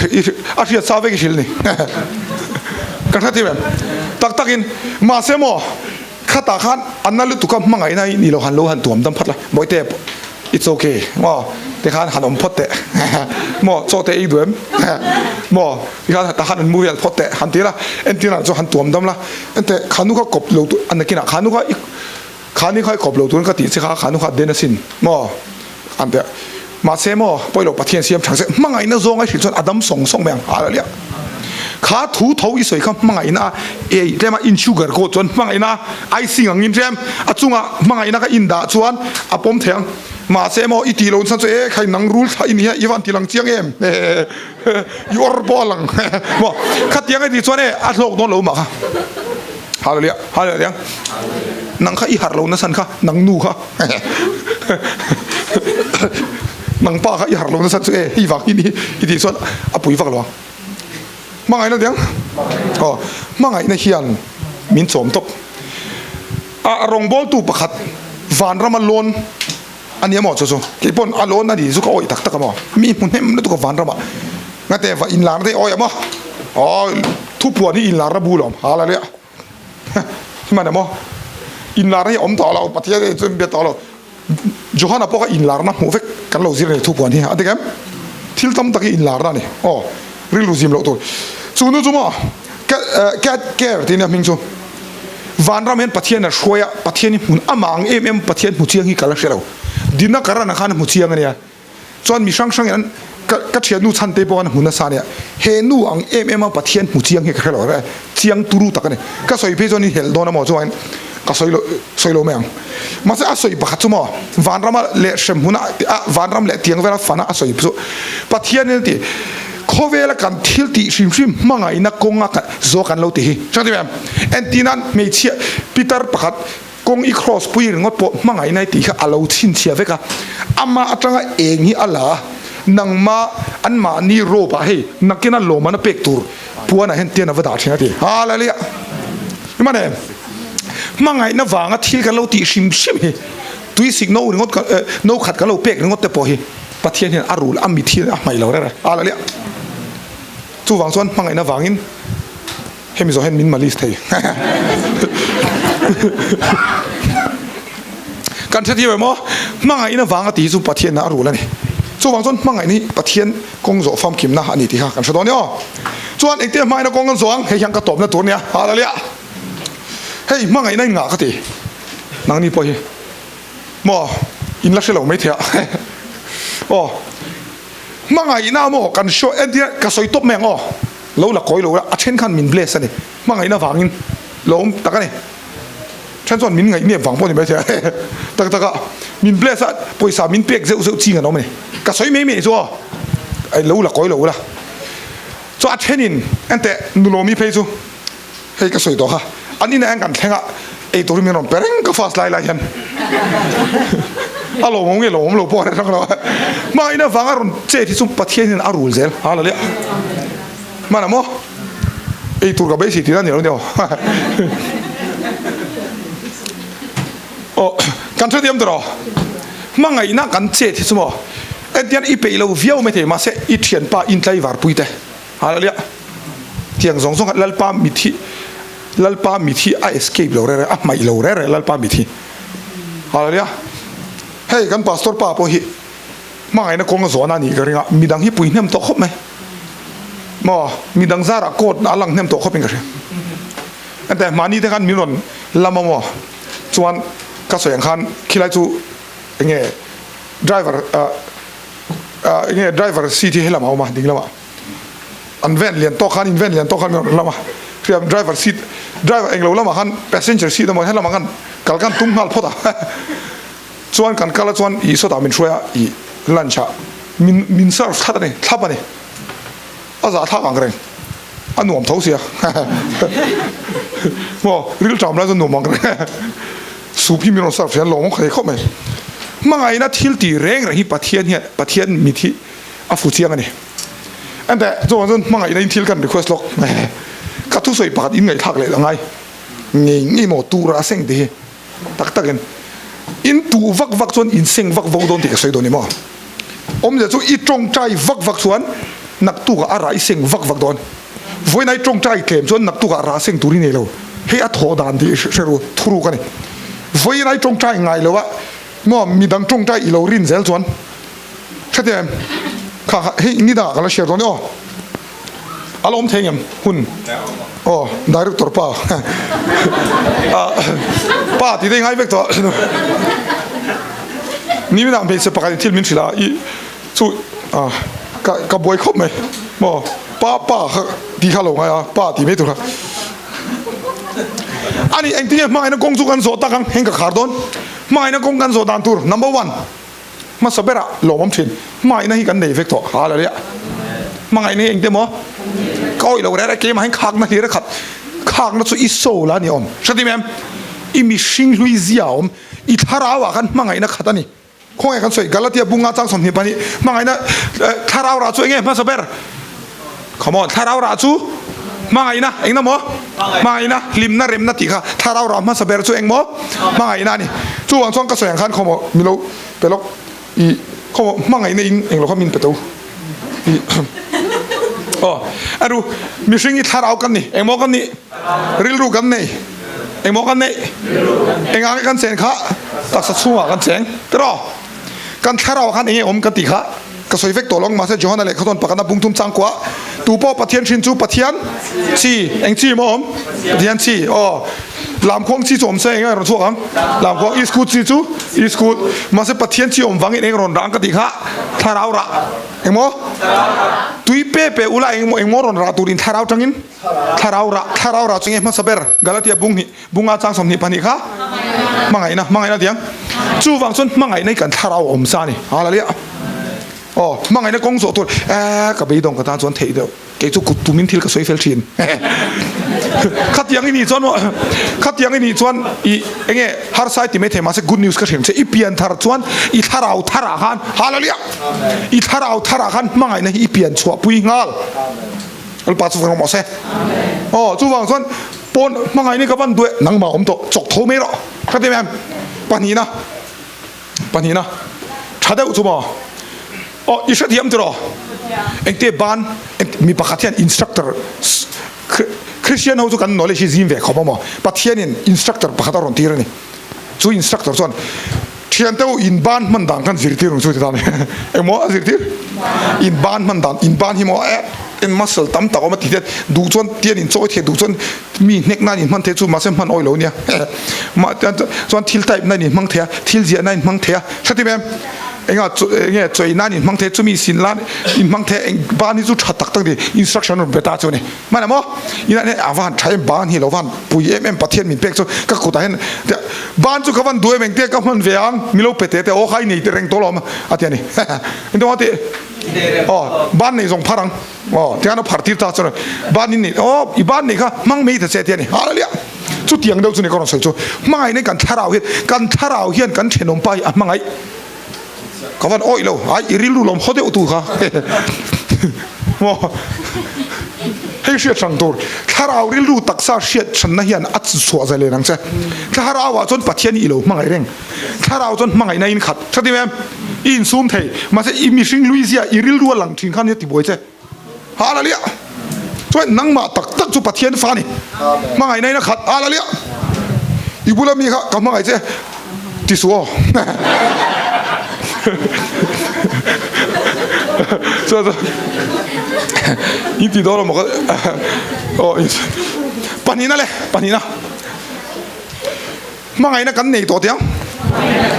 a hriat sa vek i hrilh ni. Ka hre tir em? Tak takin mahse maw khatah khan a na lutuk a hmangaihna i nih lo han lo han tuam dam phat la, Bawihte it's okay maw tikhan han awm phawt teh maw chaw te ei duh em maw tikhan tah khan an mu vel phawt teh han ti la, entirah chuan han tuam dam la, enteh khanu kha kawp lo a nakinah khanu kha i Kha ni kha i kawp lo turin ka tih che kha, kha nu kha a den asin maw? An ti a. Mahse maw, pawi lo Pathian siam thang se, hmangaihna zawng a hrilh chuan a dam sawng sawng mai ang, a la liah. Kha thu tho i sawi kha hmangaihna a ei tlem a, in sugar coat chuan hmangaihna a icing angin tlem a chunga hmangaihna kha in dah chuan a pawm thei ang. Mahse maw, i tih lo chhan chu e khai nang rul thla i ni a, i van ti lang chiang em? I awr pawh a lang maw? Khatiang a tih chuan e a hlawk dawn lo mah kha. Hallelujah, hallelujah. Nang kha i harh lo nasan kha, nang nu kha. Nang pa kha i harh lo nasan chu e, hei vang hi ni i tih chuan a pui vak lo ang. Hmangaihna diang? Aw, hmangaihna hian min chawm tawp. A rawngbawltu pakhat vanrama lawn a ni amaw chu chu kei pawn a lawn a ni chu ka awih tak tak amaw mi hmu hnem lutuk a vanram ah ngate va inlarna te awih amaw aw thupuan hi inlarna bul a awm hallelujah hman amaw inlarna hi a awm tawh lo Pathian hi chuan bia tawh lo Johana pawh kha inlarna hmuh vek kan lo zir a ni thupuan hi a dik em thil tam tak hi inlarna a ni aw rilru zim loh tur chu nu chu maw cat care tih nia hming chu. Vanram hian Pathian a hruai a, Pathian hi hmun amah ang em em Pathian hmu chiang hi ka la hre lo. Dina Karan ah khan a hmu chiang a nia. Chuan mi hrang hrang in an ka ka thiannu chhan te pawh khan a hmu nasa a nia. He nu ang em em a Pathian hmu chiang hi ka hre lo a, chiang turu tak a ni. Ka sawi phei chuan i helh dawn amaw chuangin ka sawi lo sawi lo mai ang. Mahse a sawi pakhat chu maw Vanrama leh hremhmun a a Vanram leh tiang vela fan a a sawi chu Pathian in a ti khawvela kan thil tih hrim hrim hmangaihna kawnga kan zawk an lo ti hi. Hriat em? Entirnan hmeichhia pitar pakhat kawng i cross pui ringawt pawh hmangaihna i tih kha a lo chhinchhiah vek a, ama atanga eng hi a la a, nangma anmahni rope ah hei nakina lawmana pek tur puanah hian tian a va dah thin a ti. Hallelujah! Hman em? Hmangaihna vanga thil kan lo tih hrim hrim hi tuisik no ringawt kan no khat kan lo pek ringawt te pawh hi Pathian hian a rul a mit hian a hmaih lo reng reng a la liah. Chuvang chuan hmangaihna vangin hemi zawh hian min malis thei. Kan hrethiam em aw? Hmangaihna vanga tih hi chu Pathian a rul a ni. Chuvang chuan hmangaihna hi Pathian kawng zawh famkimna a ni tih kha kan hre dawn e aw. Chuan engtia hmangaihna kawng kan zawh ang? Hei hian ka tawpna tur nia. Hallelujah! Hei hmangaihna in ngah ka ti. Nangni pawh hi maw in la hre lo maithei a. Aw hmangaihna maw kan hriaw entir ka sawi tawp mai ang aw. Lo la kawi lo la a then khan min bless a ni. Hmangaihna vangin lo awm tak a ni. Then chuan min ngaihnep vang pawh ni maithei a. Tak tak a min bless a pawisa min pek zeuh zeuh ching an awm a ni. Ka sawi mai mai chu aw. Lo la kawi lo la. Chuan a thenin enteh nulawmi phei chu. Hei ka sawi tawh kha, an inah hian kan thleng a, ei turin min rawn pe reng ka first lai lai hian a lawmawm nge lawmawm lo pawh a hrang lo a, hma in avanga rawn chet hi chu Pathian hian a rul zel a la liah hman a maw ei tur ka beisei tihna a ni lo nia aw kan hrethiam tawh rawh hmangaihna kan chet hi chu maw entian i peih lo viau maithei mahse i thianpa intlaivar pui te. Hallelujah. Tiang zawng zawng kha Lalpa mit hi Lalpa mit hi a escape lo rere a hmaih lo rere Lalpa mit hi. Hallelujah. Hei kan pastor pa pawh hi hmangaihna kawng a zawn a nih ka ring a, midang hi pui hnem tawh khawp mai. Maw midang zarah court a lang hnem tawh khawp in ka hria. Ente mahni te khan min rawn lam a maw chuan ka sawi ang khan khilai chu enge driver enge driver seat hi helamah a awm a ding lamah an van lian tawk khan in van lian tawk khan min rawn lam a hriat driver seat driver englo lamah khan passenger seat emaw helamah khan kal khan tum nghal phawt a chuan kan kal a chuan ih sawtah min hruai a ih lunch ah min min serve thlat a ni thlap a ni a zahthlak ang reng a nuam tho sia maw rilṭam lai chuan nuam ang reng. Soup hi min rawn serve hian lawm awm thei khawp mai. Hmangaihna thil tih reng reng hi Pathian hian Pathian mit hi a fu chiang a ni. Enteh chuvang chuan hmangaihna in thil kan request lawk. Ka thusawi pakhat in ngaihthlak leh angai ngei ngei maw tur a seng tih hi tak tak in in tuh vak vak chuan in seng vak vak dawn tih ka sawi dawn ni maw. Awmzia chu i tawngtai vak vak chuan naktukah a rah i seng vak vak dawn. Vawiinai tawngtai tlem chuan naktukah rah seng tur i nei lo. Hei a thawh dan tih hre ru thuruk a ni. Vawiinai tawngtai ngai lo a maw midang tawngtai i lo rin zel chuan hretia em? Kha kha hei ni dangah ka la share dawn e aw. A la awm thei ngem hun aw director pa pa tih te i ngai vek tawh ni minah hmeichhe pakhat in thil min hrilh a i chu ka ka buai khawp mai maw pa pa kha tih kha lo ngai a pa tih mai tur kha ani engtin nge hmangaihna kawng chu kan zawh tak ang heng ka khar dawn hmangaihna kawng kan zawh dan tur number one. Hmasa berah lawmawm thin. Hmangaihna hi kan nei vek tawh. Hallelujah. Hmangaihna hi engte maw? Ka awih lo reh reh keimah hian khakna hlir a khat. Khakna chu i soul a ni awm. Hretim em? I mihring hlui zia a awm. I thlarau ah khan hmangaihna khat a ni. Khawnge kan sawi Galatia bunga chang 22 hmangaihna thlarau rah chu enge hmasa ber? Come on, thlarau rah chu hmangaihna engna maw? Hmangaihna, hlimna, remna tih kha thlarau rah hmasa ber chu eng maw? Hmangaihna a ni. Chuvang chuan ka sawi ang khan khaw maw mi lo pe lawk i khaw maw hmangaihna in eng lo kha min pe to i aw a ru mihring hi thlarau kan ni eng maw kan nih rilru kan nei eng maw kan neih engah nge kan chen kha taksa chhungah kan cheng tiraw Kan thlarau khan enge awm ka ti kha ka sawi vek tawh lo ang, mahse Johana lehkha chuan pakhatna bungthum changkua tu pawh Pathian hrin chu Pathian chi, eng chi maw awm? Pathian chi, aw Lamkhuang chi chu awm se enge rawn chhuak ang? Lamkhuang iskut chi chu iskut, mahse Pathian chi awm vangin eng rawn rah ang ka ti kha thlarau rah, engmaw? Tui pe pe ula engmaw engmaw rawn rah turin thlarau tangin thlarau rah, thlarau rah chu enge hmasa ber? Galatia bung hnih. Bunga chang 22 kha hmangaihna, hmangaihna tiang. Chuvang chuan hmangaihna hi kan thlarau awm sa a ni. Hallelujah. Aw, hmangaihna kawng zawh tur eh ka beidawng ka tan chuan theih deuh. Kei chu kut tumin thil ka sawi fel thin. Khatiang i nih chuan maw khatiang i nih chuan i enge harsa i ti mai thei mahse good news ka hriam che i pian thar chuan i thlarau tharah khan hallelujah i thlarau tharah khan hmangaihna hi i pian chhuah pui nghal. Lalpa chu vang rawh se. Aw, chuvang chuan. Pawn hmangaih ni ka van duh e, nangmah awm tawh, chawk tho mai rawh. Ka ti em? Pahnihna, pahnihna, tha deuh chu maw? Aw, i hrethiam tiraw? Engte ban, mi pakhat hian instructor, Christian ho chu kan knowledge hi zim ve khawp a maw? Pathianin instructor pakhat a rawn tir a ni. Chu instructor chuan, Thiante u, in ban hman dan kan zirtir ang chu ti ta ni. Engmaw a zirtir? In ban hman dan, in ban hi maw eh en muscle tam tak awm a ti hian duh chuan tian in chawi thei, duh chuan mi hnek nan in hman thei chu mahse hman awi lo nia. Mah chuan thil type nan in hmang thei a, thil ziah nan in hmang thei a, hre em? Enga enge chawi nan in hmang thei, chumi sin lan in hmang thei a, eng ban hi chu tha tak tak ni instruction rawn pe ta chu a ni. Hman emaw inah hian a va han tha em ban hi lo va han pui em em Pathian min pek chu ka kutah hian ban chu ka van duh em engtia ka hman ve ang mi lo pe te te aw kha i nei reng tawh lo awm a ti a ni engtin ti aw ban nei zawng phar ang aw tiang a phar tir ta chuan ban in nei aw i ban nei kha hmang mai ta che ti a ni hallelujah chutiang deuh chu ni ka rawn sawi chu hmangaih nen kan thlarau hian kan thlarau hian kan thenawm pa hi a hmangaih Ka van awih lo, ai i rilru lawm haw deuh tu kha maw hei hriat hrang tur thlarau rilru taksa hriat hranna hian a chhuah zai len ang che thlarau ah chuan Pathian hi i lo hmangaih reng thlarau chuan hmangaihna in khat hre tim em i insum thei mahse i mihring lui zia i rilru a lang thin khan nia tibuai che. Hallelujah! Chuan nangmah tak tak chu Pathian fa ni. Hmangaihna in a khat. Hallelujah! I bula mi kha ka hmangaih che ti suh aw. Chuan chuan in ti dawn emaw ka aw pahnihna le pahnihna. Hmangaihna kan nei tawh tiang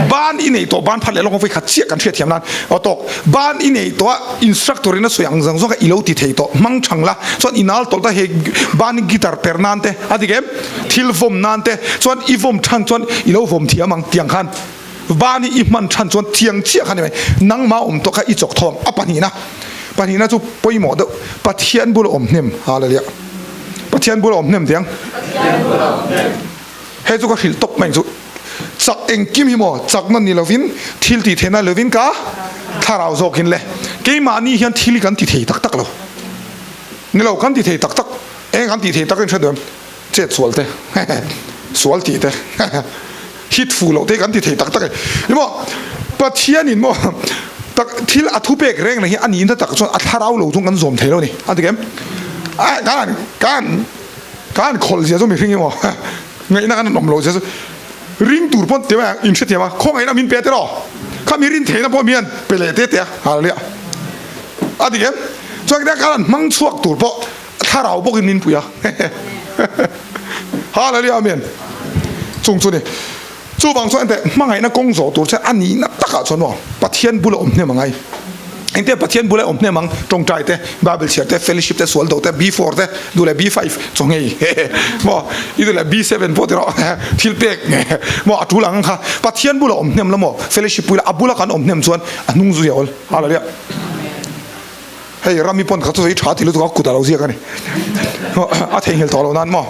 ban i nei tawh ban phat leh lawk ang vawikhat chiah kan hriatthiam nan aw tawk ban i nei tawh a instructor in a sawi ang zawng zawng kha i lo ti thei tawh hmang thang la chuan i nal tawlh ta hei ban i guitar per nan te a dik em thil vawm nan te chuan i vawm than chuan i lo vawm thiam ang tiang khan ban hi i hman than chuan thiang chiah kha ni mai nangmah awm tawh kha i chawk thawm a pahnihna pahnihna chu pawimawh deuh Pathian bula awm hnem hallelujah Pathian bula awm hnem tiang Hei chu ka hrilh tawp mai chu chak engkim hi maw chakna ni lovin thil tih theihna lovin ka thlarau zawkin le keimahni hian thil hi kan ti thei tak tak lo ni lo kan ti thei tak tak eng kan ti thei tak in hre duh em chet sual te sual tih te hit fu loh te kan ti thei tak tak e ni maw Pathian in maw tak thil a thu pek reng reng hi a nihna tak chuan a thlarau lo chung kan zawm thei lo ni a ti em kan kan Ka han khawlh zia chu mihring emaw ngaihna kan han awm lo zia chu ring tur pawn ti mai ang in hrethiam a khawngaihna min pe tiraw kha mi rin theihna pawh mi han pe leh te te a hallelujah a dik em chuan ka han hmang chhuak tur pawh thlarau bawkin min pui a hallelujah amen chung chu ni Chuvang chuan enteh hmangaihna kawng zawh tur che a nihna takah chuan maw Pathian bula awm hnem angai. Engte Pathian bula awm hnem ang tawngtai te, Bible chhiar te, fellowship te, sual do te, B4 te, duh leh B5 chaw ngei maw i duh leh B7 pawh ti rawh thil pek maw a tul ang kha Pathian bula awm hnem la maw fellowship pui la a bula kan awm hnem chuan a hnung zui a awl. Hallelujah. Hei Rami pawn kha chu i tha ti lutuk a kut a lo ziak a ni. A theihnghilh tawh lo nan maw?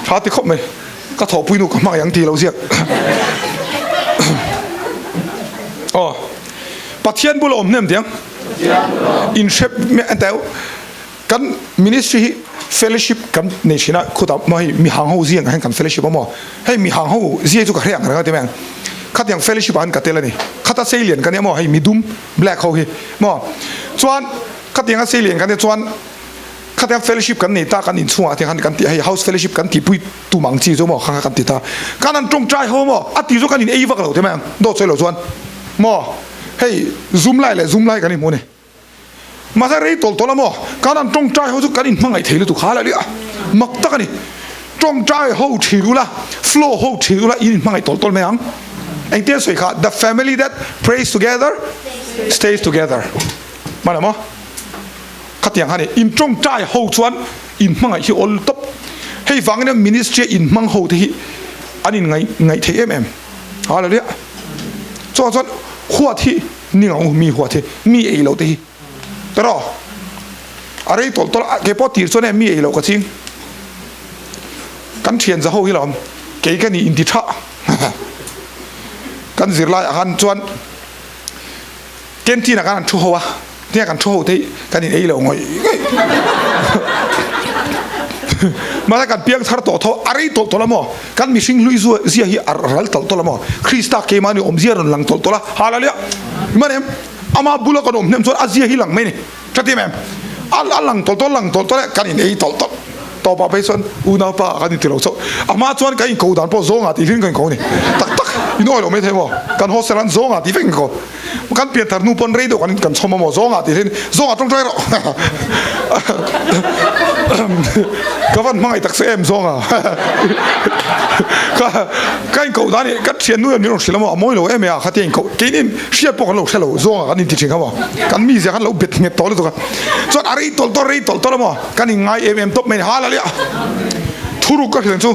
Tha ti khawp mai. Ka thawhpui nu ka hmangaih ang ti lo ziak. Aw. Pathian bula awm hnem tiang. In hrep me enteu kan ministry hi fellowship kan nei thin a khutah maw hei mihang ho ziang ah hian kan fellowship a maw? Hei mihang ho zia chu ka hre ang reng a ti mai ang. Khatiang fellowship ah hian ka tel a ni. Khata seilian ka nia maw hei midum Black ho hi maw chuan khatiang a seilian kan nia chuan khatiang fellowship kan nei ta kan inchhungah te khan kan ti hei house fellowship kan tihpui tum ang chi chu maw kha kha kan ti ta kan han tawngtai ho maw a ti chu kan in ei vak lo te mai ang dawt sawi lo chuan maw hei zoom lai leh zoom lai kan inhmu a ni mahse rei tawlh tawlh a maw kan han tawngtai ho chu kan inhmangaih thei lutuk hallelujah mak tak a ni. Tawngtai ho thin ula, flow ho thin ula in inhmangaih tawlh tawlh mai ang. Engtin a sawi kha, the family that prays together stays together. Hman em aw? Khatiang kha ni, in tawngtai ho chuan inhmangaih hi awl tawp. Hei vangin ministry a inhmang ho te hi an in ngaih ngaih thei em em. Hallelujah. Chuan chuan huat hi ni ang u, mi huat hi, mi ei loh te hi. Tawh a rei tawlh tawlh a, kei pawh tir chuan em mi ei loh ka ching. Kan thian za ho hi lawm, kei ka ni inti tha. Kan zirlai ah khan chuan canteen ah khan an thu ho a, tinge kan thu ho te hi kan in ei lo ngawih ngawih. Mahse kan piang thar tawh tho, a rei tawlh tawlh a maw? Kan mihring hlui zia hi a ral tawlh tawlh a maw? Krista keimahni awmzia rawn lang tawlh tawlh a, Hallelujah! Hman em? Ama bula kan awm hnem chuan a zia hi lang mai ni. Ka ti em em? A lang tawlh tawlh, lang tawlh tawlh e, kan in ei tawlh tawlh. Tawpah phei chuan unaupa kan inti lo chauh. Amah chuan kan inko dan pawh zawngah tih hlim kan inko a ni. Tak tak, in awi lo mai thei maw? Kan hostel an zawngah tih vek inko. Kan pian thar hnu pawn rei deuh kan kan chhawm a maw? Zawngah tih hlim, zawngah tawngtai rawh. Ka van hmangaih tak che em zawngah. Ka ka inko dan hi ka thiannu hian min rawn hrilh a maw? A mawi lo em e a, khatia inko. Keinin hriat pawh kan lo hre lo, zawngah kan inti thin kha maw? Kan mizia khan lo bet nghet tawh lutuk a. Chuan a rei tawlh tawlh, rei tawlh tawlh a maw? Kan inngai em em tawp mai ni. Hallelujah! Thuruk ka hrilh chu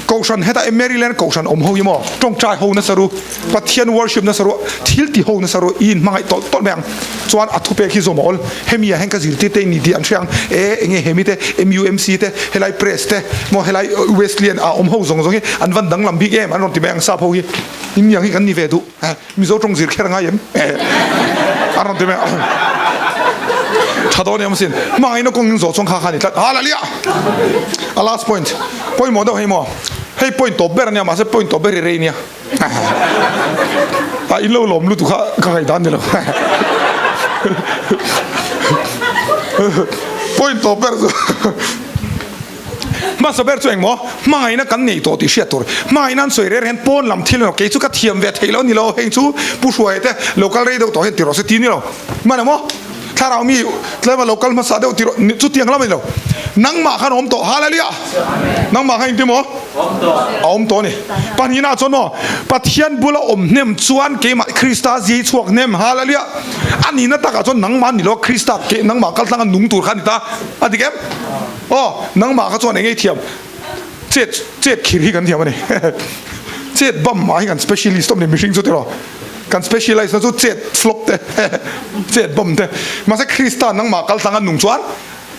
Kohhran heta Maryland Kohhran awm ho hi maw tawngtai ho nasa ru, Pathian worship nasa ru, thil ti ho nasa ru i inhmangaih tawlh tawlh mai ang. Chuan a thupek hi zawm a awl. Hemi ah hian ka zirtir te in ni tih an hria ang. E enge hemi te MUMC te helai press te maw helai Wesleyan ah awm ho zawng zawng hi an van danglam bik em an rawn ti mai ang sap ho hi. Inniang hi kan ni ve duh. Mizo tawng zir kher ngai em? A rawn ti mai a. Tha dawn em asin. Hmangaihna kawng in zawh chuan kha kha a ni tlat. Hallelujah! A last point. Pawimawh deuh hei maw? Hei point tawp ber ania mahse point tawp ber i rei nia. A in lo lawm lutuk kha ka ngaihdan ni lo. Point tawp ber chu. Hmasa ber chu engmaw hmangaihna kan nei tawh tih hriat tur. Hmangaihna an sawi rêr hian pawn lam thil emaw kei chu ka thiam ve theih lo ni lo, heng chu Pu Hruaia te lo kal rei deuh tawh hian ti rawh se ti ni lo. Hman emaw thlarau mi tlema lo kal hmasa deuh ti rawh chutiang lam a ni lo. Nangmah khan a awm tawh. Hallelujah! Nangmah khan engti maw? A awm tawh a ni. Pahnihna chuan maw Pathian bula awm hnem chuan keimah Krista zia hi chhuak hnem. Hallelujah! A nihna takah chuan nangmah ni lo Krista nangmah kaltlanga nung tur kha a ni ta. A dik em? Aw, nangmah kha chuan engei thiam chet chet khir hi kan thiam a ni. Chet bam mah hi kan specialist awm ni mihring chu tiraw. Kan specialize na chu chet flop te chet bam te. Mahse Krista nangmah kal tlang a nung chuan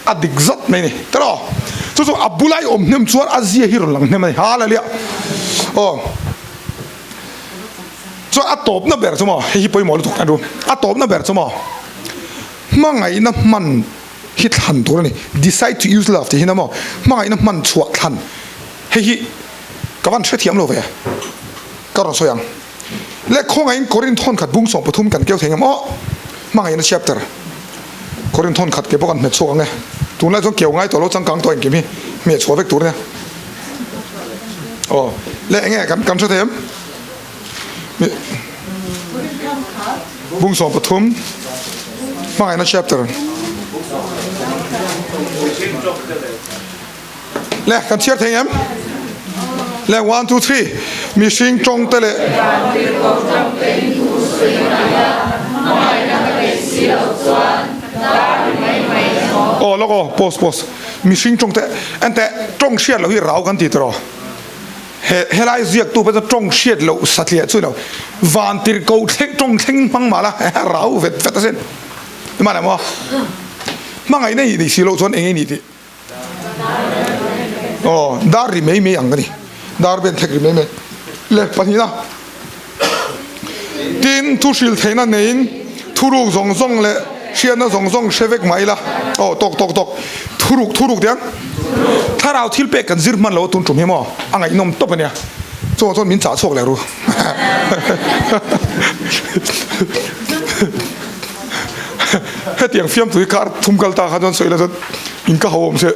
a dik zat mai ni tiraw. Chu chu a bulai awm hnem chuan a zia hi rawn lang hnem a ni. Hallelujah. Aw. Chuan a tawpna ber chu maw hei hi pawimawh lutuk Andrew. A tawpna ber chu maw hmangaihna hman hi thlan tur a ni. Decide to use love tih hi na maw? Hmangaihna hman chhuah thlan. Hei hi ka van hrethiam lo ve. Ka rawn sawi ang. Le khawngaihin Korinth hawn khat bung 13 kan keu thei ngam aw. Hmangaihna chapter. Korinth hawn khat ke pawh kan hmet chhuak ang e. Tunlai chuan keu ngai tawh lo changkang tawh engkim hi hmeh chhuah vek tur nia. Aw le enge kan kan hre thei em? Bung 13 hmangaihna chapter Le kan chhiar thei em? Le 1 2 3 mihring tawng te leh Aw lawk aw pause pause mihring tawng te ente tawng hriat loh hi rau kan ti tawh He helai ziaktu pawh chuan tawng hriat loh satliah chu ilo van tirhkoh thleng tawng thleng hmang mah la rau vet vet asin. Hmanah maw hmangaihna i nei si loh chuan eng nge ni tih aw dar ri mai mai ang ka ni dar vel thek ri mai mai le pahnihna tin thu hrilh theihna neiin thuruk zawng zawng leh hriatna zawng zawng hre vek mah ila aw tawk tawk tawk thuruk thuruk tiang thlarau thil pek kan zir hman lo a tun tum hi maw a ngaihnawm tawp a nia chuvang chuan min chah chhuak leh ru hetiang fiamtu hi kar thum kal ta kha chuan sawi la chuan in ka ho awm se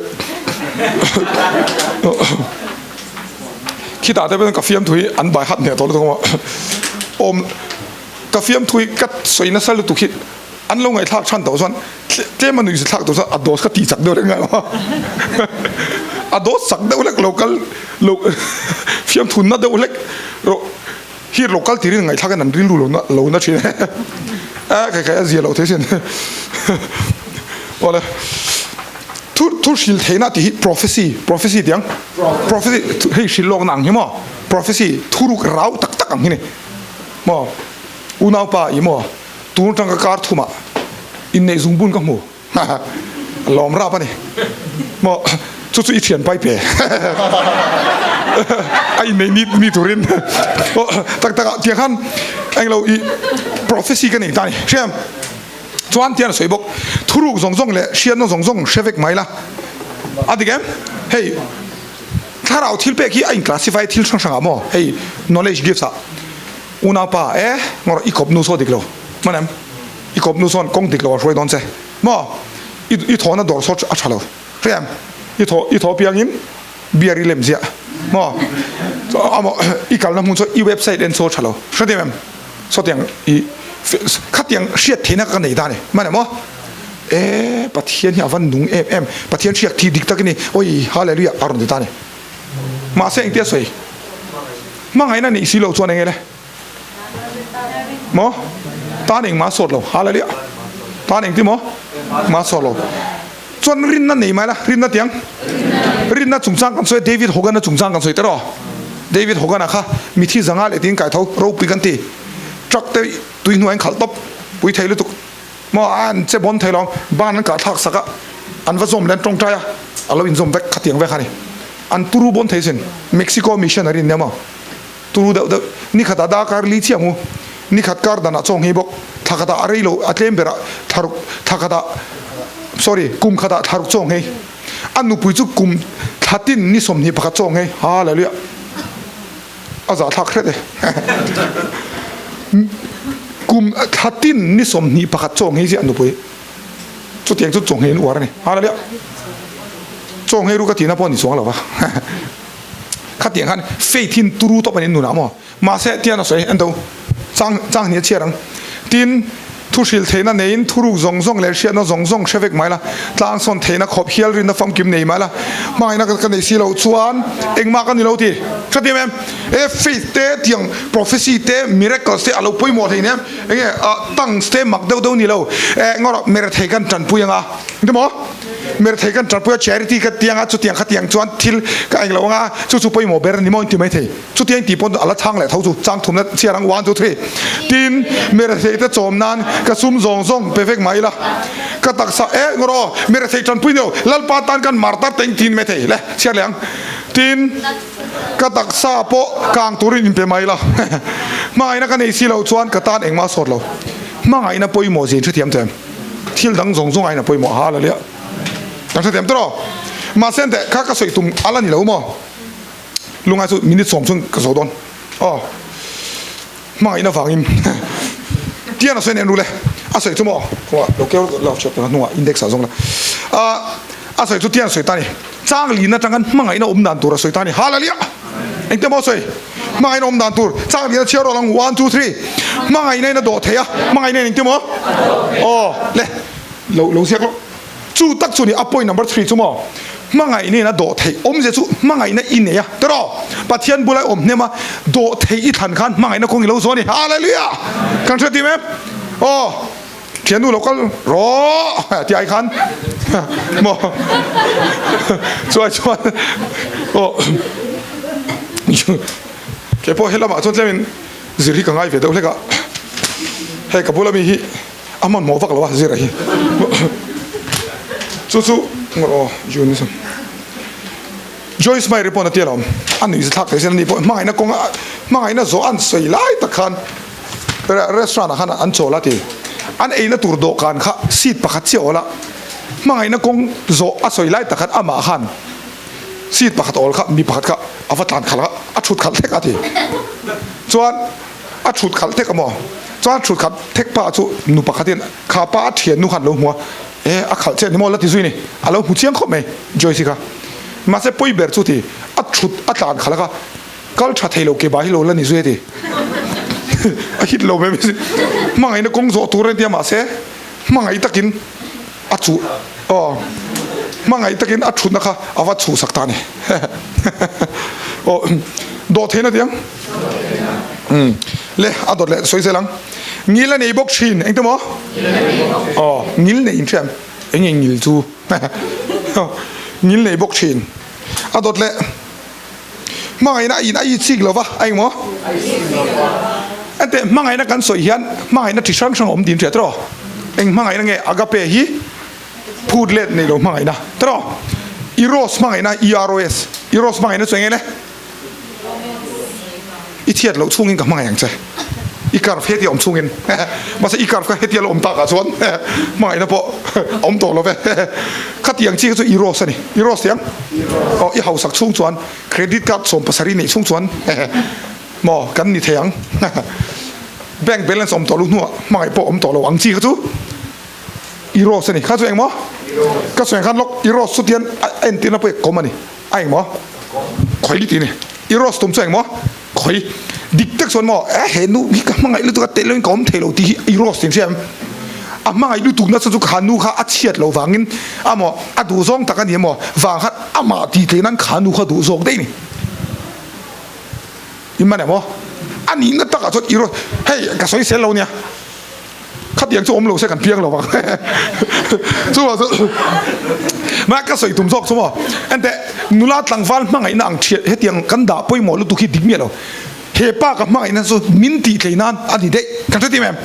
Khitah te pawh ka fiamthu hi an bai hat hneh tawh lutuk a maw. Awm ka fiamthu hi ka sawi nasa lutuk hi an lo ngaihthlak chhan tawh chuan tlem a nuihza thlak tawh chuan a dose ka ti chak deuh reng ngai maw. A dose chak deuh hlek lo kal lo fiamthu na deuh hlek rawh hi lo kal tirin ngaihthlak in an rilru lo na lo na thin e kai kai a zia lo thei sin. Awle. Thu thu hril theihna tih hi prophecy, prophecy tih ang, prophecy hei hril lawkna ang hi maw, prophecy thuruk rau tak tak ang hi ni maw, unaupa i maw tun atang ka kar thumah inneih zungbun ka hmu a lawm rap a ni maw chu chu i thian pai pe a inneih ni ni turin tak tak ah tiang khan englo i prophecy ka nei ta a ni hriam. Chuan tian a sawi bawk, Thuruk zawng zawng leh hriatna zawng zawng hre vek mai la. A dik em? Hei thlarau thil pek hi a in classify thil hrang hrang ah maw hei knowledge gifts ah unaupa e ngawrh i kawp nu saw dik lo hman em i kawp nu sawn kawng dik lo a hruai dawn che maw i i thawhna dawr saw a tha lo hria em i thaw i thaw piangin beer i lem ziah maw amaw i kalna hmun saw i website en saw tha lo hrethiam em sawtiang i khatiang hriat theihna ka nei ta a ni hman em aw. E Pathian hi a van nung em em, Pathian hriak thi dik tak i ni, awi Hallelujah a rawn ti ta a ni. Mahse engtia sawi? Hmangaihna neih si lo chuan enge le? Maw? Tan engmah a sawt lo, Hallelujah. Tan engti maw? Engmah a sawt lo. Chuan rinna nei mai la, rinna tiang? Rinna chungchang kan sawi a, David Hogan-a chungchang kan sawi ta rawh. David Hogan-a kha mithi zanga leh tiin kaitho ropui kan ti. Truck te tui hnuaiin khalh tawp, pui thei lutuk. Maw an che bawn thei lo, ban an kah thlak sak a, an va zawm leh an tawngtai a, a lo inzawm vek khatiang vek a ni. An turu bawn thei sin, Mexico missionary an nia maw, turu deuh deuh, ni khatah darkar li chiah ang u, ni khat kar danah chaw nghei bawk, thla khatah a rei lo, a tlem berah thla ruk, thla khatah, sorry, kum khatah thla ruk chaw nghei, a nupui chu kum thla tin ni 21 chaw nghei, hallelujah. A zahthlak hret e. Kum thla tin ni 21 chaw nghei ziah nupui. Chutiang chu chaw nghei an uar a ni. Hallelujah. Chaw nghei ru ka tihna pawh a ni chuang lo va. Khatiang khan faith in turu tawp a ni nunah maw. Mahse tian a sawi en tho. Chang chang hnih a chhiar ang. Tin, thu hrilh theihna neiin thuruk zawng zawng leh hriatna zawng zawng hre vek mai la, tlang sawn theihna khawp hial rinna famkim nei mai la, hmangaihna ka nei si loh chuan engmah ka ni lo ti. Hrethiam em? E faith te, tiang prophecy te, miracles te a lo pawimawh thei nia. Enge tongues te mak deuh deuh ni lo. E ngaw rawh, merethei kan tanpui anga. Engti maw? Merethei kan tanpui a, charity ka ti anga, chutiang khatiang chuan thil ka englo anga, chu chu pawimawh ber a ni maw inti maithei. Chutiang tih pawn a la chhang leh tho chu chang thumna chhiar ang one two three tin mirethei te chawm nan ka sum zawng zawng pe vek mai la ka taksa eh ngawr aw mirethei tanpui ni lo lalpa tan kan mar tar teng tin mai thei le chhiar leh ang tin ka taksa pawh kang turin in pe mai la hmangaihna ka nei si lo chuan ka tan engmah sawt lo hmangaihna pawimawh zin hrethiam che thil dang zawng zawng aiin a pawimawh ha la lia kan hrethiam tawh mahse teh kha ka sawi tum ala ni lo maw. Lungai chu minute sawm chhung ka zo dawn aw hmangaihna vangin tian a sawi nen rule a sawi chu maw khaw lo keu love chapter hnungah index ah zawng la a a sawi chu tian a sawi ta ni chang lin atanga hmangaihna awm dan tur a sawi ta ni hallelujah engte maw sawi hmangaihna awm dan tur chang lin a chhiar rawh ang 1 2 3 hmangaihna in a dawh thei a hmangaihna in engte maw aw le lo lo ziak lo Chu tak chu ni a point number three chu maw? Hmangaihna in a dawh theih awmzia chu hmangaihna i nei a tiraw? Pathian bula i awm hnem a dawh theih i thlan khan hmangaihna kawng i lo zawh a ni. Hallelujah! Kan hre tim em? Aw thiannu lo kal rawh ti ai khan maw chuai chuan aw kei pawh helamah chuan tlemin zir hi ka ngai ve deuh hlek a hei ka bula mi hi A hmanhmawh vak lo a zira hi. Chu chu aw June chu. Joyce Meyer pawh na tia lo a nuih thlak thei sin ani pawh hmangaihna kawng hmangaihna zawh an sawi lai tak khan restaurant ah khan an chawl a ti. An eina tur dawhkan kha seat pakhat chiah awl a hmangaihna kawng zawh a sawi lai tak khan amah khan seat pakhat awl kha mi pakhat kha a va tlan khalh a a thut khalh thek a ti. Chuan A thut khalh thek a maw? Chuan thut khalh thek pa chu nu pakhat in kha pa a thian nu khan a lo hmu a, e a khalh che ni maw la ti zui ni, a lo hmu chiang khawp mai Joyce kha. Mahse pawi ber chu ti a thut a tlan khalh a kha kal tha thei lo ke bai hi lo la ni zui a ti. A hit lo mai mai si. Hmangaihna kawng zawh tur a ni tia mahse hmangaih takin a chuh aw hmangaih takin a thutna kha a va chhuhsak ta a ni. Aw dawhtheihna ti ang. Umm le a dawt leh sawi zel ang. Ngil a nei bawk thin engte maw? Aw ngil nei in hriam eng nge ngil chu ngil nei bawk thin a dawt leh hmangaihna a in a i chik lova a engmaw? Ente hmangaihna kan sawi hian hmangaihna chi hrang hrang a awm tih in hriat tawh eng hmangaihna nge agape hi phut let nei lo hmangaihna tawh eros hmangaihna EROS eros hmangaihna chu eng nge le? I chhiat loh chhungin ka hmangaih ang che. I curve hetia awm chhungin. Mahse i curve kha hetia lo awm takah chuan hmangaihna pawh. Awm tawh lo ve. Khatiang chi kha chu Eros a ni. Eros tiang? Aw, i hausak chhung chuan credit card 70 neih chhung chuan maw kan ni thei ang. Bank balance awm tawh lo hnuah hmangaih pawh awm tawh lo ang chi kha chu Eros a ni. Kha chu engmaw? Ka sawi ang khan lawk Eros chu tian a entirna pawh i kawm a ni. A engmaw? Khawi tih a ni. Eros tum chu engmaw? Khawi dik tak chuan maw eh he nu hi ka hmangaih lutuk a telh loin ka awm thei lo tih hi Eros tih an hria em? A hmangaih lutuk nasa chu kha nu kha a chhiat loh vangin amaw a duh zawng tak a ni emaw vang khan amah tih theih nan kha nu kha duh zawk daih a ni. I man emaw? A nihna takah chuan Eros hei ka sawi sel lo nia. Khatiang chu awm lo se kan piang lo vang. Chuvang chu mah ka sawi tum zawk chu maw. Enteh nula tlangval hmangaihna ang thiat hetiang kan dah pawimawh lutuk hi dik miah lo. He pa ka hmangaihna chu min tih tlei nan a ni daih. Kan hre tim em?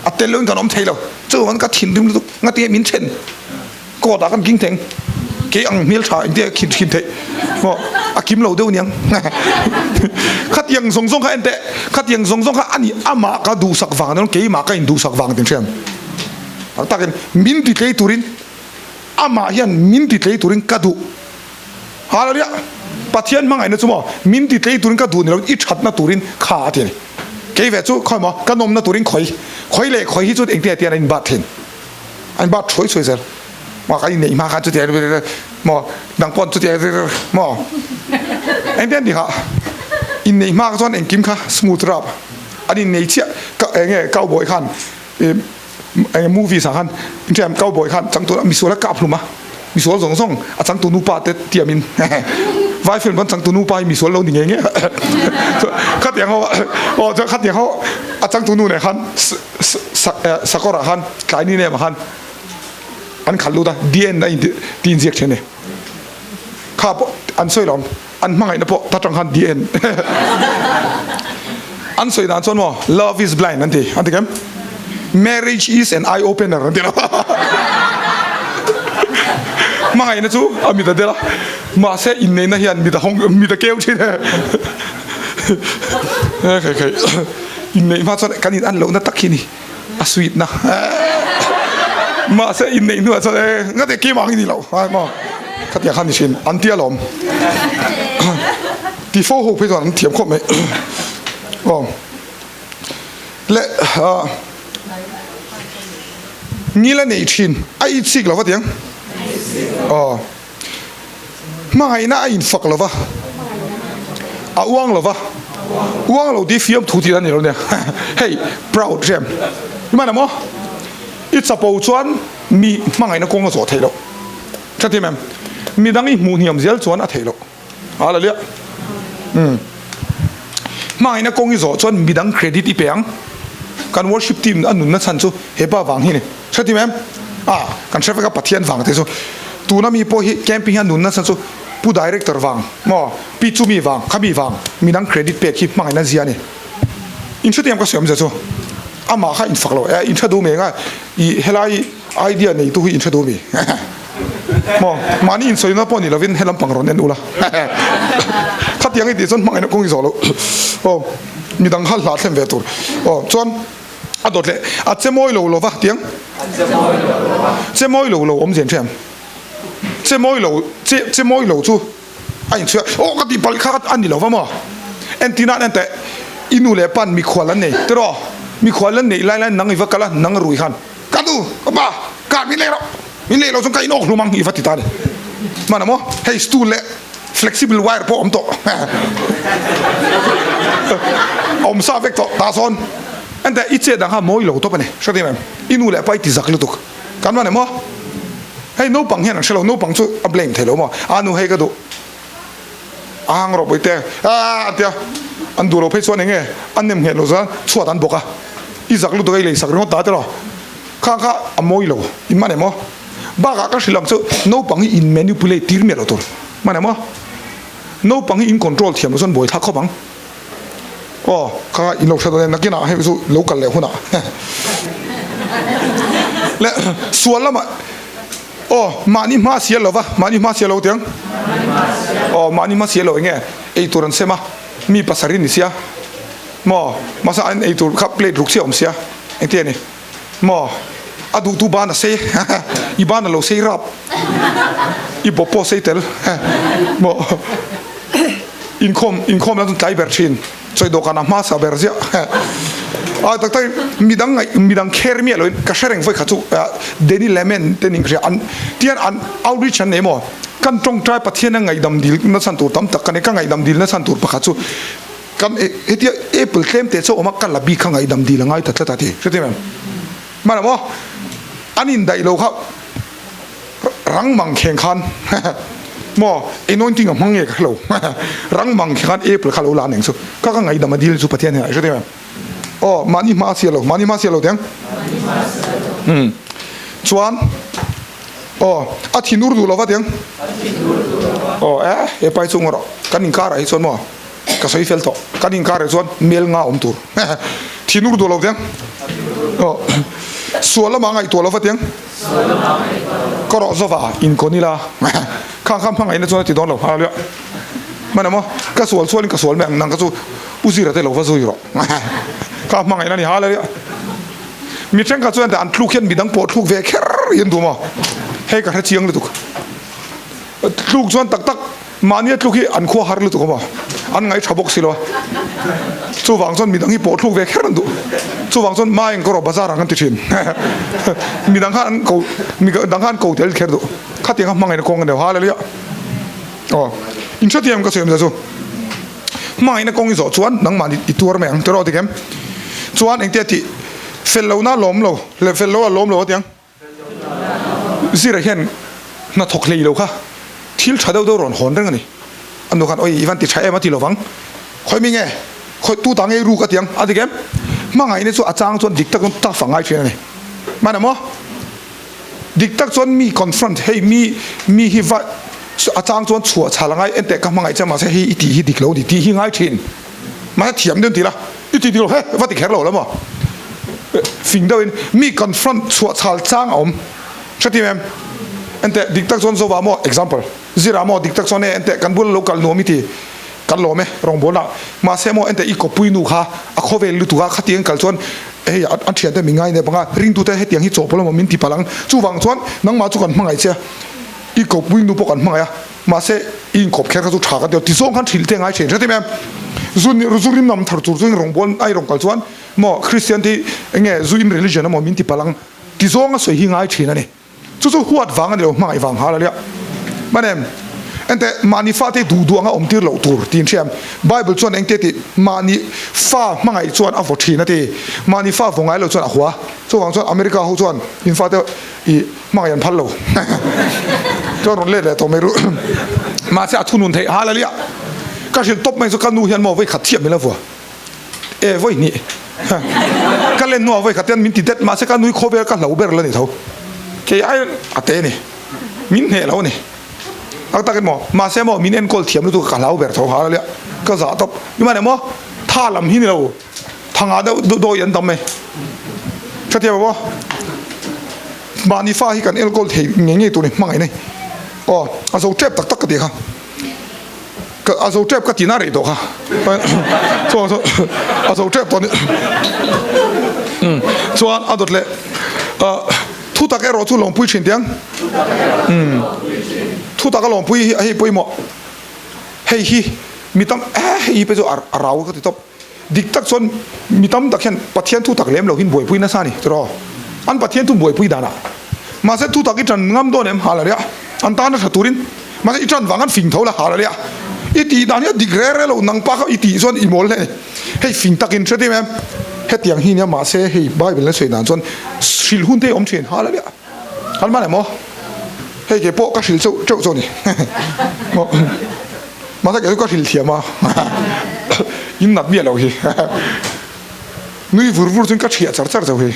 A tel loin kan awm thei lo. Chuvang ka thinrim lutuk ngatinge min then. Court ah kan king theng. Kei ang hmel tha engtia khin thin theih maw a kim lo deuh niang. Khatiang zawng zawng kha en teh, khatiang zawng zawng kha ani amah ka duhsak vang aniang keimah ka induhsak vang tin hriam. Tak takin min ti tlei turin amah hian min ti tlei turin ka duh. Hallelujah! Pathian hmangaihna chu maw min ti tlei turin ka duh ni lo i thatna turin kha a ti a ni. Kei ve chu khawi maw ka nawmna turin khawi khawi leh khawi hi chu engtia tian a inbat thin. An bat thuai thuai zel. Maw kan inneih hma khan chuti maw dang pawn chuti maw engte an ti kha inneih hma kha chuan engkim kha smooth rap an innei chiah ka enge cowboy khan enge movies ah khan inṭhian cowboy khan changtu misual a kap hlum a misual zawng zawng a changtu nupa te tiamin vai film pawn changtu nupa hi misual lo ni ngei ngei khatiang ho aw chuan khatiang ho a changtu nu nen khan Sakawrah khan tlai ni nemah khan an khalh lut a, DN a inti inziak thin a ni. Kha pawh an sawi lo, an hmangaihna pawh ta tang khan DN an sawi dan chuan maw love is blind an ti, an ti kem? Marriage is an eye opener an ti lo. Hmangaihna chu a mit a del a, mahse inneihna hian mit a hawng, mit a keu thin e. Khai khai. Inneih hma chuan kan in an lohna tak hi ni a sweet na mahse inneih hnuah chuan e ngate keimah ang i ni lo ai maw khatiang khan ni thin an tia lawm ti fo ho phei chuan an thiam khawp mai aw le ngil a nei thin a itsik lo va tiang aw Hmangaihna a infak lo va, a uang lo va, uang lo tih fiamthu tih a ni lo nia. Hei proud rem i man maw? I chapo chuan mi hmangaihna kawng a zawh theih loh. Hre thiam em? Midang i hmuh hniam zel chuan a theih loh. Hallelujah. Umm. Hmangaihna kawng i zawh chuan midang credit i pe ang. Kan worship team a nunna chhan chu hepa vang hi a ni. Hre ti em? Ah, kan hre vek a Pathian vang te chu. Tuna mi pawh hi camping hian nunna chhan chu Pu Director vang maw, Pi Chumi vang, Khami vang midang credit pek hi hmangaihna zia a ni. In hre ti em ka sawi awmzia chu? Amah kha infak lo e, in hre duh mi enga i helai idea neitu hi in hre duh mi? Maw, mahni insawina pawh ni lovin helam pang rawn en ula. Khatiang i tih chuan hmangaihna kawng i zawh loh. Aw, midang kha hla thlem ve tur. Aw, chuan a dawt leh a che mawi lo lova tiang. Che mawi lo lo awm zen hriam. Che mawi lo, che che mawi lo chu a inchhuah aw ka tih palh kha a ni lo va maw? Entir nan enteh i nu leh pan mikhual an nei tiraw? Mikhual an neih lai lai nang i va kal a, nang rui khan ka nu ka pa car min lei rawh min lei loh chuan ka inawk hlum ang i va ti ta a ni. Hmanah maw hei stool leh flexible wire pawh a awm tawh a awm sa vek tawh tah sawn enteh i chet ang kha mawi lo tawp a ni hre em em i nu leh pa i ti zak lutuk kan va ni maw? Hei naupang hian an hre lo, naupang chu a blame thei lo maw? A nu hei ka duh a hang rawh pawite aaa an tia, an duh lo phei chuan eng nge an nem nghet lo chuan chhuat an bawk a, i zak lutuk a i lei sak ringawt ta tiraw? Kha kha a mawi lo in man em aw? Bakah ka hrilh ang chu naupang hi in manipulate tir miah lo tur man em aw? Naupang hi in control thiam lo chuan buai thlak khawp ang. Aw, kha in lo hre dawn e, nakinah hei chu lo kal leh hunah leh sual lamah aw mahni hma sial lo va, mahni hma sial lo tiang aw mahni hma sial lo eng nge ei tur an sem a, mi pasarih ni sia maw mahse an ei tur kha plate ruk chiah a awm sia engtia ni maw. A duhtu ban a sei i ban a lo sei rap i bawp pawh a sei tel maw inkhawm inkhawm lam chu tlai ber thin chawi dawhkan a hmasa ber ziah a tak tak midang ngaih midang kher miah loin ka hre reng vawi khat chu Danny Lemon te ning ka hria an tihian an outreach an nei maw kan tawngtai Pathian a ngaihdam dil na chhan tur tam tak ka nei ka ngaihdam dil na chhan tur pakhat chu Kan hetia apple tlem teh chu a awm a, ka la bik kha ngaihdam dil a ngai ta tlat a ti. Hrethiam em? Hmanah maw an indaih lo kha rang mang kheng khan maw anointing a hmang nge ka hrelo rang mang kheng khan apple kha lo la neng chu ka ka ngaihdam a dil chu Pathian hian hrethiam em? Aw mahni hma a sial lo mahni hma a sial lo teng umm chuan aw a thinur duh lo va teng aw e he pai chu ngaw rawh kan inkarah hi chuan maw Ka sawi fel tawh. Kan inkar ah chuan mel nga awm tur. Thinur duh lo veng. Aw. Sual lamah ngaihtuah lo va tiang. Ka rawh zova inkawn ila. Khang kha hmangaihna chuan a ti dawn lo. Hallelujah. Hman emaw ka sual chuanin ka sual mai ang nang ka chu U Zira te lo va zui rawh. Kha hmangaihna a ni. Hallelujah. Mi thenkhat chuan an thluk hian midang pawh thluk ve kher hi an duh maw? Hei ka hre chiang lutuk. Tluk chuan tak tak mahnia tluk hi an khua har lutuk awm a, an ngaih tha bawk si lo a, chuvang chuan midang hi pawh thluk ve kher an duh, chuvang chuan ma eng kawrawh bazar ang an ti thin, midang khan an ko midang khan an ko tel kher duh, khatiang kha hmangaihna kawng a ni lo, hallelujah aw in hrethiam ka sawi awm zia chu hmangaihna kawng i zawh chuan nangmah i tuar mai ang tiraw tikem chuan engtia tih fel lohna a lawm lo leh fel lo a lawm lo a tiang. Zira hian hna thawk hlei lo kha thil tha deuh deuh rawn hawn reng a ni. A nu khan awi i van ti tha em a ti lovang. Khawi mi nge? Khawi tu ta ngei ruk a ti ang a dik em? Hmangaihna chu a chang chuan dik tak chuan tough a ngai thin a ni. Hman em aw? Dik tak chuan mi confront hei mi mi hi va a chang chuan chhuah chhal a ngai enteh ka hmangaih che mahse hei i tih hi dik lo a ni tih hi ngai thin. Mahse thiam deuh an ti la. I ti dik lo he va ti kher lo la maw? Fing deuh in mi confront chhuah chhal chang a awm. Hretim em? Enteh dik tak chuan Zova maw example Zira maw dik tak chuan e enteh kan bula lo kal nuam i ti kan lawm e rawngbawlna ah mahse maw enteh i kawppui nu kha a khawvel lutuk a khatiang kal chuan hei an thian te min ngai nep anga ringtute hetiang hi chawhpawlh emaw min ti palh ang chuvang chuan nangmah chu kan hmangaih che a i kawppui nu pawh kan hmangaih a Mahse, i inkawp kher kha chu tha ka ti lo. Tizawng khan hrilh te ngai thin. Hretim em? Zu zu rim nam thar tur chuan rawngbâwl ai rawn kal chuan maw Kristian te hi enge zu in religion emaw min ti palh ang tizawng a sawi hi ngai thin a ni. Chu chu huat vang a ni lo, hmangaih vang hal a nia. Hman em? Enteh, mahni fate hi duh duh anga awm tir loh tur tiin hria em? Bible chuan engte tih? Mahni fa hmangaih chuan a vaw thin a ti. Mahni fa vaw ngai lo chuan a hua. Chuvang chuan America ho chuan in fate i Hmangaih an phal lo. Chuan rawn let leh tawh mai ru. Mahse a thunun theih hal alia. Ka hrilh tawp mai chu ka nu hian maw vawi khat thiam min la vua. E vawi hnih. Ka len hnuah vawi khat hian min ti det mahse ka nui khawvel ka hlo ber la ni tho. Kei ai a te ni. Min hneh lo ni. Tak takin maw mahse maw min enkawl thiam lutuk ka hlau ber tho hal alia. Ka zah tawp. Nimahne maw tha lam hi ni lo. Thanga deuh dawi an tam e. Hrethiam maw? Mahni fa hi kan enkawl thei ngei ngei tur ni hmangaih nei. Aw, a zo tep tak tak ka ti kha. Ka a zo tep ka ti na rei tawh kha. Chuan chuan a zo tep tawh ni. Umm chuan a dawt leh thu tak erawh chu lawmpui thin tiang. Umm thu tak a lawmpui hi hei pawimawh. Hei hi mi tam eh hei hi pawh chu a rau ka ti tawp. Dik tak chuan mi tam tak hian Pathian thu tak lem lo hin buaipui nasa a ni tiraw? An Pathian thu buaipui danah. Mahse thu tak i ṭan ngam dawn em? Hal a ria. An tan a ṭha turin. Mahse i ṭan vang an fing tho la hal a ria. I tih dan hi a dik re re lo nang pa kha i tih chuan i mawl hle a ni. Hei fing takin hre tim em? Hetiang hi nia mahse hei Bible a sawi dan chuan hrilh hun te hi awm ṭhin hal a ria. An hman em aw? Hei ke pawh ka hrilh cheuh cheuh chu a ni. Mahse kei chu ka hrilh thiam a, in nat miah lo hi. Nui vur vur chuan ka thiah char char chauh hi.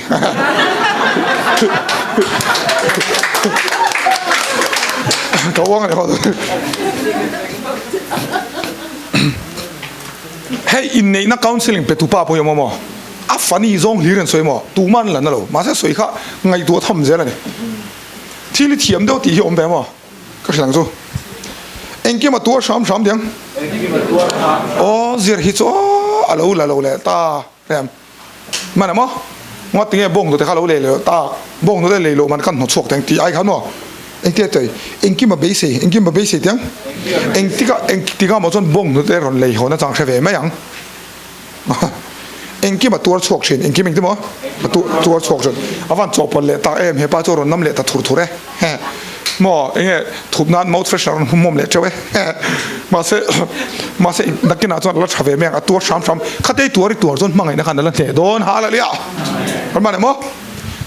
Ka uang a ni hawt. Hei inneihna counselling pe tu pa pawh hi awm a maw? A funny zawng hlir an sawi maw? Tuman la na lo. Mahse sawi kha ngaihtuah tham zel a ni. Thil i thiam deuh tih hi awm ve maw? Ka hrilh ang chu. Engkim a tuar hram hram diang. Aw zir hi chu a lo la lo leh ta rem. Hman em aw? Ngatinge bawnghnute kha lo lei leh tak, bawnghnute lei loh man kan hnawtchhuak teng tih ai khan maw? Engtia tei? Engkim a beisei, engkim a beisei tiang? Engtikah, engtikah maw chuan bawnghnute rawn lei hawn achang hre ve mai ang. Engkim a tuar chhuak thin, engkim engti maw? A tuar chhuak thin. A van chawhpawlh leh tak em, hepa chu a rawn nam leh ta thur thur e. Maw enge thup nan mouth freshener a rawn hmawm leh teuh e. Mahse, mahse nakinah chuan a la tha ve mai ang, a tuar hram hram. Khatei tuar i tuar chuan hmangaihna khan a la hneh dawn hallelujah. Kan mah leh maw?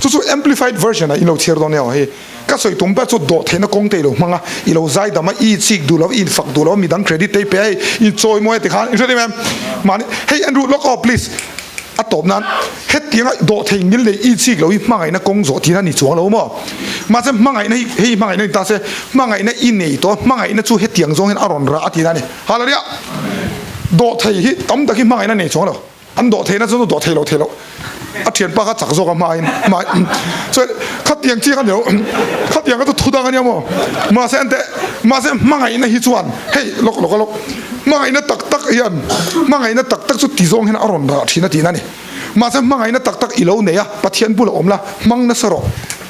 Chu chu amplified version ah in lo chhiar dawn nia aw hei. Ka sawi tum ber chu dawh theihna kawng te i lo hmang a, i lo zai dam a, i chik duh lo, i infak duh lo, midang credit te i pe a, hei i chawi mawi a ti khan i hre em em? Mahni hei en ruh lawk aw please. A tawp nan hetianga dawh thei ngil nei i chik lo hi hmangaihna kawng zawh thin a ni chuang lo maw? Mahse hmangaihna hi hei hmangaihna ni ta se hmangaihna i nei tawh a, hmangaihna chu hetiang zawng hian a rawn rah a ti na a ni. Hallelujah! Dawh thei hi tam tak hi hmangaihna nei chuang lo. An dawh theihna chu dawh thei lo thei lo. A thianpa kha chak zawk a hmain hmai chuan khatiang chiang a ni lo khatiang kha chu thu dang a nia maw? Mahse an teh mahse hmangaihna hi chuan hei lawk lawk a lawk hmangaihna tak tak hian hmangaihna tak tak chu ti zawng hian a rawn rah thin a tihna a ni. Mahse hmangaihna tak tak i lo nei a, Pathian bula awm la, hmang nasa rawh,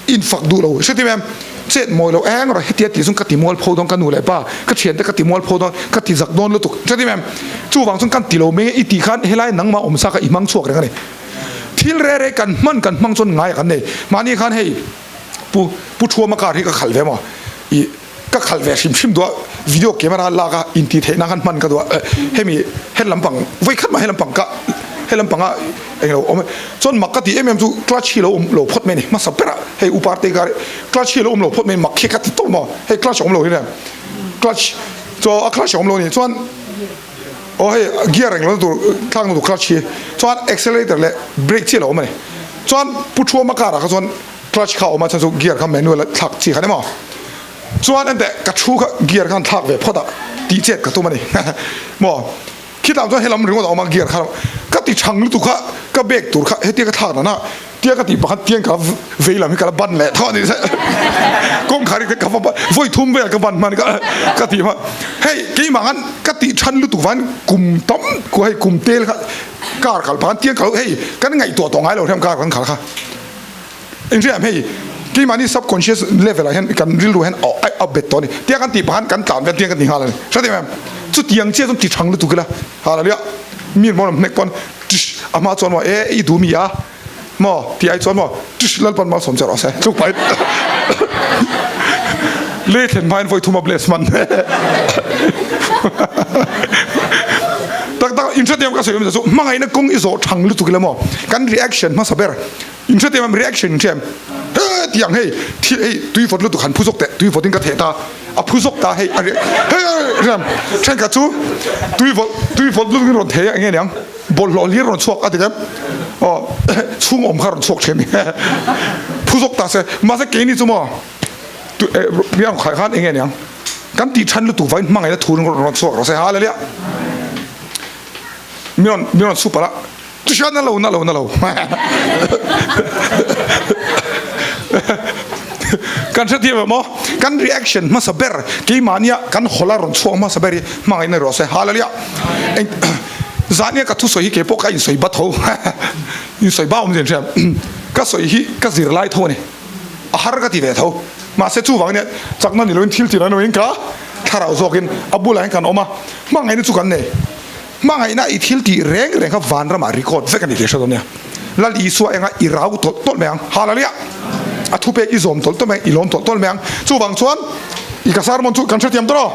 infak duh lo hre tim em? Chet mawi lo eng rawh, hetia tih chuan ka ti mual pho dawn ka nu leh pa, ka thiante ka ti mual pho dawn, ka ti zak dawn lutuk hre tim em? Chuvang chuan kan ti lo mai e i tih khan helai nangmah awm sa kha i hmang chhuak reng a ni. Thil re re kan hman kan hmang chuan ngai a kan nei. Mahni khan hei Pu Pu Thuama car hi ka khalh ve maw? I Ka khalh ve hrim hrim duh a, video camera lak a intih theih nan khan hman ka duh a, hemi he lampang vawi khat mah he lampang ka he lampang a englo awm e, chuan mak ka tih em em chu clutch hi lo awm lo phawt mai a ni, hmasa berah hei u Parte car hi clutch hi lo awm lo phawt mai mak hi ka ti tawp maw, hei clutch a awm lo hi nia clutch chaw a clutch a awm lo a ni chuan aw hei gear englo na tur thlak na tur clutch hi chuan accelerator leh brake chiah lo awm a ni, chuan Pu Thuama car ah kha chuan. Clutch kha awm a chuan chu gear kha manual a thlak chi kha ni maw? Chuan enteh ka thu kha gear khan thlak ve phawt a tih chet ka tum a ni maw? Khitah chuan helam ringawt a awm a gear kha ka ti chhang lutuk kha ka bag tur kha hetia ka thlak dan a tia ka tih pakhat tiang ka vei lam hi ka la ban leh tho a ni kawngkhar hi ka va ban vawi thum vel ka ban hman ka ka tih hman hei keimah khan ka tih than lutuk vangin kum tam ku hei kum tel kha car kal phah khan tiang ka lo hei kan ngaihtuah tawh ngai lo hriam car kan khal kha. Engriam hei keimahni subconscious level ah hian kan rilru hian a bet tawh a ni. Tia kan tih pah khan kan tlan vel tiang kan ti nghal a ni. Hre em em? Chutiang chiah chuan ti thang lutuk ila hallelujah mi maw hnek pawn tish a hma chuan maw e i duh mi a maw tih ai chuan maw tish Lalpan malsawm che rawh se tluk pahin lei thlen hmain vawi thum a bless hman tak tak inhrethiam ka sawi awm chu hmangaihna kawng i zawh thang lutuk ila maw kan reaction hmasa ber In hre em reaction in hre em? He tiang hei thil hei tui vawt lutuk han phu zawk teh tui vawt in ka theh ta a phu zawk ta hei a he rem thenkhat chu tui vawt tui vawt lutuk in rawn thei a enge niang bawlhhlawh hlir rawn chhuak a ti em aw chhung awm kha rawn chhuak thin phu zawk ta se mahse keini chu maw mi ang khai khan enge niang kan tih than lutuk vangin hmangaihna thu rawn chhuak rawh se hallelujah mi rawn mi rawn super a. Chuhriat na lo na lo na lo. Kan hrethiam em aw? Kan reaction hmasa ber keimahnia kan hawla rawn chhuak hmasa ber hi hmangaihna rawh se. Hallelujah. Eng zahnia ka thusawi hi keipawh ka insawi ba tho. Insawi ba awm zin hriam. Ka sawi hi ka zir lai tho a ni. A har ka ti ve tho. Mahse chuvang nia chakna ni loin thil ti reng loin ka thlarau zawkin a bulah hian kan awm a. Hmangaihna chu kan nei. Hmangaihna i thil tih reng reng kha vanramah record vek a ni tih hre dawn nia. Lal Isua enga i rau tawlh tawlh mai ang. Hallelujah! A thupek i zawm tawlh tawlh mai ang, i lawm tawlh tawlh mai ang. Chuvang chuan i ka sermon chu kan hrethiam tawh aw.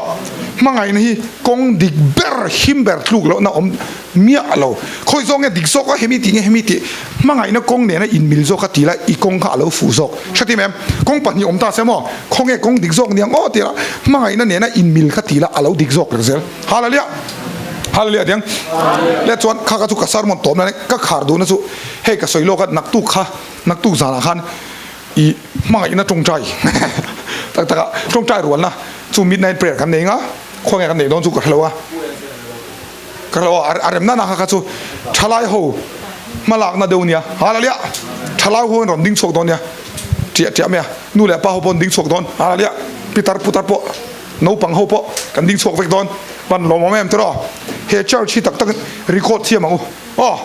Hmangaihna hi kawng dik ber, him ber tluk lohna awm miah lo. Khawi zawk nge dik zawk a, hemi tih nge hemi tih. Hmangaihna kawng nena inmil zawk a ti la, i kawng kha a lo fuh zawk. Hrethiam em? Kawng pahnih awm ta se maw? Khawnge kawng dik zawk niang aw ti la, hmangaihna nena inmil kha ti la, a lo dik zawk zel. Hallelujah! Hallelujah tiang le chuan kha kha chu ka sermon tawp na ka khar duhna chu hei ka sawi lawk a naktuk kha naktuk zanah khan i hmangaihna tawngtai tak tak a tawngtai rualna chu midnight prayer kan nei nga khawnge kan neih dawn chu ka hrelo a ka hrelo a a remna na kha kha chu thalai ho hmalakna deuh nia Hallelujah thalai ho in rawn ding chhuak dawn nia tiah tiah mai a nu leh pa ho pawh an ding chhuak dawn Hallelujah pitar putar pawh Naupang ho pawh kan ding chhuak vek dawn. Pan lawmawm em tiraw? He church hi tak tak record thiam ang u. Aw.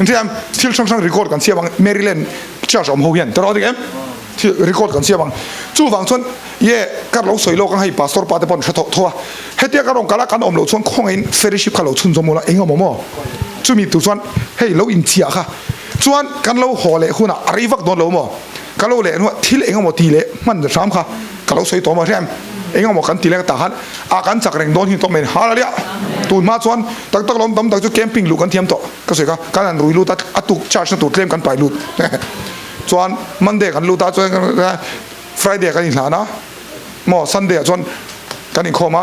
Engtin em? Thil hrang hrang record kan siam ang Maryland church awm ho hian tiraw dik em? Thil record kan siam ang. Chuvang chuan ye ka lo sawi lawk ang hei pastor pa te pawh an hre tawh tho a. Hetia ka rawn kal a kan awm loh chuan khawngaihin fellowship kha lo chhunzawm ula eng awm maw? Chumi tur chuan hei lo inchiah kha chuan kan lo haw leh hunah a rei vak dawn lo maw? Ka lo leh hnuah thil eng emaw ti leh hman hram kha ka lo sawi tawh maw hrem? Eng emaw kan ti leh tah khan a kan chak reng dawn hi tawp mai Hallelujah! Tun hma chuan tak tak lawm tam tak chu camping luh kan thiam tawh ka sawi kha kan han rui lut a a tuk charge na tur tlem kan pai lut chuan Monday kan lut a chuan Friday kan inhlan a maw Sunday ah chuan kan inkhawm a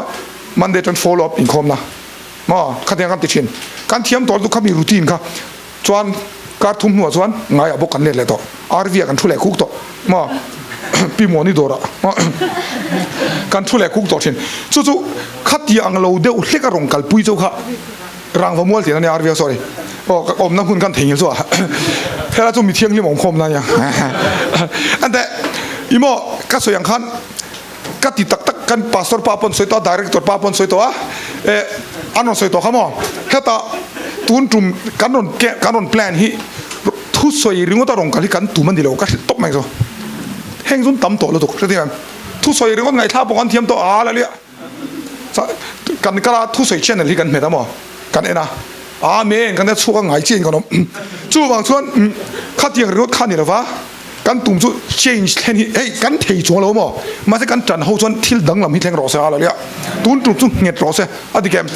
Monday chuan follow up inkhawm na maw khatiang kan ti thin kan thiam tawh lutuk kha mi routine kha Chuan kar thum hnuah chuan ngaiah bawk kan let leh tawh. RV ah kan thu leh kuk tawh maw? Pi Muani dawrah kan thu leh kuk tawh thin. Chu chu khatia ang lo deuh hlek a rawn kalpui chu kha Rangva mual tihna ania RV ah sorry. Aw ka awmna hmun kan theihnghilh chu a helai chu mi thianghlim awm khawmna ania. Ante i maw ka sawi ang khan Ka ti tak tak kan pastor pa pawn sawi tawh a, director pa pawn sawi tawh a, eh an rawn sawi tawh kha maw? Heta tun tum kan rawn kan rawn plan hi thusawi ringawt a rawn kal hi kan tum a ni lo ka hrilh tawp mai chu. Heng chu an tam tawh lutuk hre thiam em? Thusawi ringawt ngaihthlak pawh kan thiam tawh a la liah. Kan kal a thusawi channel hi kan hmet a maw? Kan en a, Amen kan chhuak a ngai chiah in kan awm. Chuvang chuan khatiang ringawt kha a ni lo va. Kan tum chu change thlen hi hei kan thei chuang lo maw? Mahse kan tan ho chuan thil danglam hi thleng rawh se hallelujah. Tun tum chu nghet rawh se a dik em?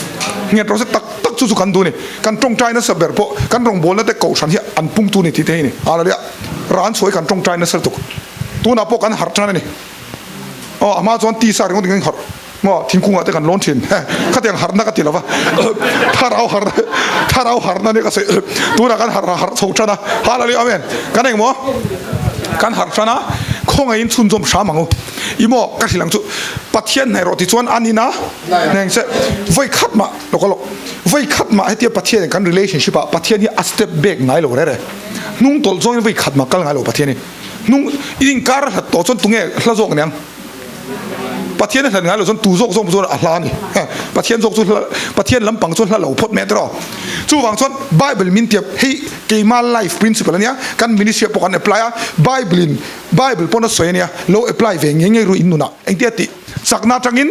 Nghet rawh se tak tak chu chu kan duh a ni. Kan tawngtai nasa ber pawh kan rawngbawlna te kohhran hi an pungtu ni tih te hi a ni. Hallelujah. Ran chhuah hi kan tawngtai nasa lutuk. Tunah pawh kan harh tan a ni. Aw a hma chuan tisa ringawt in kan harh. Maw thingkungah te kan lawn thin khatiang harhna ka ti lo va thlarau harh thlarau harhna nia ka sawi tunah kan harh harh chho tan a hallelujah amen kan eng maw kan harh tan a khawngaihin chhunzawm hram ang u i maw ka hrilh ang chu Pathian hnaih rawh ti chuan an ina hneng che vawi khat mah lawk a lawk vawi khat mah hetia Pathian kan relationship ah Pathian hi a step back ngai lo rere hnung tawlh zawngin vawi khat mah kal ngai lo Pathian hi hnung i inkar a hlat tawh chuan tunge hla zawk aniang. Pathian a hlan ngai lo chuan tu zawk zawk chuan a hla a ni. Pathian zawk chu hla Pathian lampang chu hla lo phawt mai a tiraw. Chuvang chuan Bible min tiap hei keima life principle ania kan ministry ah pawh kan apply a Bible in Bible pawn a sawi ania lo apply ve ngei ngei ru in nunah engtia tih chakna atangin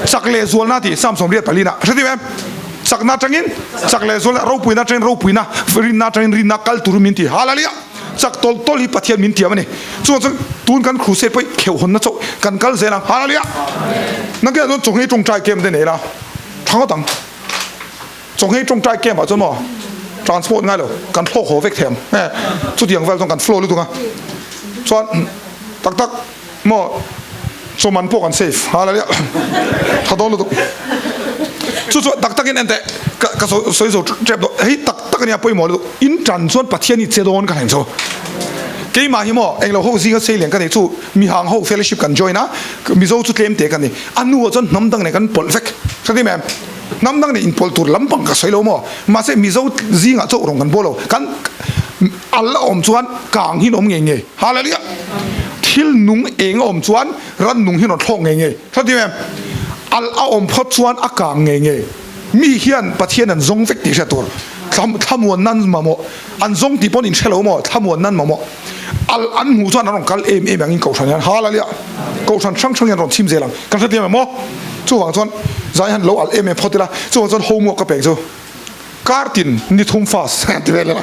chak leh zualna tih Psalm 74 ah hre tiu em? Chakna atangin chak leh zualna ropuina atangin ropuina rinna atangin rinna kal tur min ti Hallelujah. Chak tawlh tawlh hi Pathian min tiam a ni. Chuvang chuan tun kan crusade pawh hi kheuh hawnna chauh kan kal zel ang. Hallelujah! Nang kilah chuan chawnghei tawngtai camp te nei la tha ngawt ang. Chawnghei tawngtai camp ah chuan maw transport ngai lo kan thlawk haw vek thei ang. Chutiang vel chuan kan flow lutuk a. Chuan tak tak. Maw chawman pawh kan save hallelujah tha dawn lutuk chu chu tak takin en teh ka ka sawi zo tep dawn hei tak tak ania pawimawh lutuk in tan chuan Pathian hi che dawn ka hlen chu keimah hi maw englo ho zinga sei lian ka nei chu mihang ho fellowship kan join a mizo chu tlem te ka ni a hnuah chuan hnam dang nen kan pawlh vek hre em hnam dang nen inpawlh tur lampang ka sawi lo maw mahse mizo zingah chauh rawng kan bawl lo kan Al a awm chuan kang hi an awm ngei ngei. Hallelujah! Thil nung eng a awm chuan ran nung hi an rawn thlawk ngei ngei. Hre tiu em? Al a awm phawt chuan a kang ngei ngei. Mi hian Pathian an zawng vek tih hriat tur. Thlamuan nan mamawh. An zawng tih pawn in hre lo maw? Thlamuan nan mamawh. Al an hmuh chuan an rawn kal em em angin Kohhran hian Hallelujah! Kohhran hrang hrang hian rawn chhim zel ang. Kan hre tiu em maw? Chuvang chuan zai hian lo al em em phawt ila. Chuvang chuan homework ka pek chu. Kar tin ni thum fast ti vel ila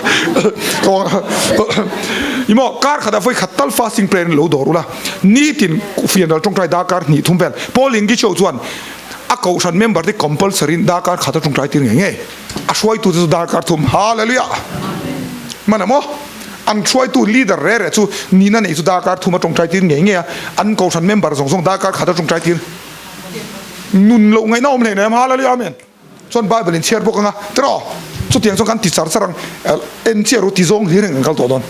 i maw kar khat ah vawi khat tal fasting prayer in lo dawr ula ni tin funeral tawngtai darkar hnih thum vel Paul Ingicho chuan a kohhran member te compulsory in darkar khat a tawngtai tir ngei ngei a hruaitu te chu darkar thum hallelujah man a maw an hruaitu leader re re chu nihna nei chu darkar thum a tawngtai tir ngei ngei a an kohhran member zawng zawng darkar khat a tawngtai tir nun loh ngaihna awm hleinem hallelujah amen. Chuan Bible in chhiar bawk anga tiraw chutiang chuan kan ti char char ang en chiah ru ti zawng hlir in kan kal tawh dawn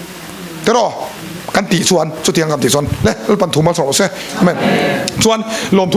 tiraw kan tih chuan chutiang kan tih chuan le Lalpan thu malsawm rawh se amen chuan lawmthu.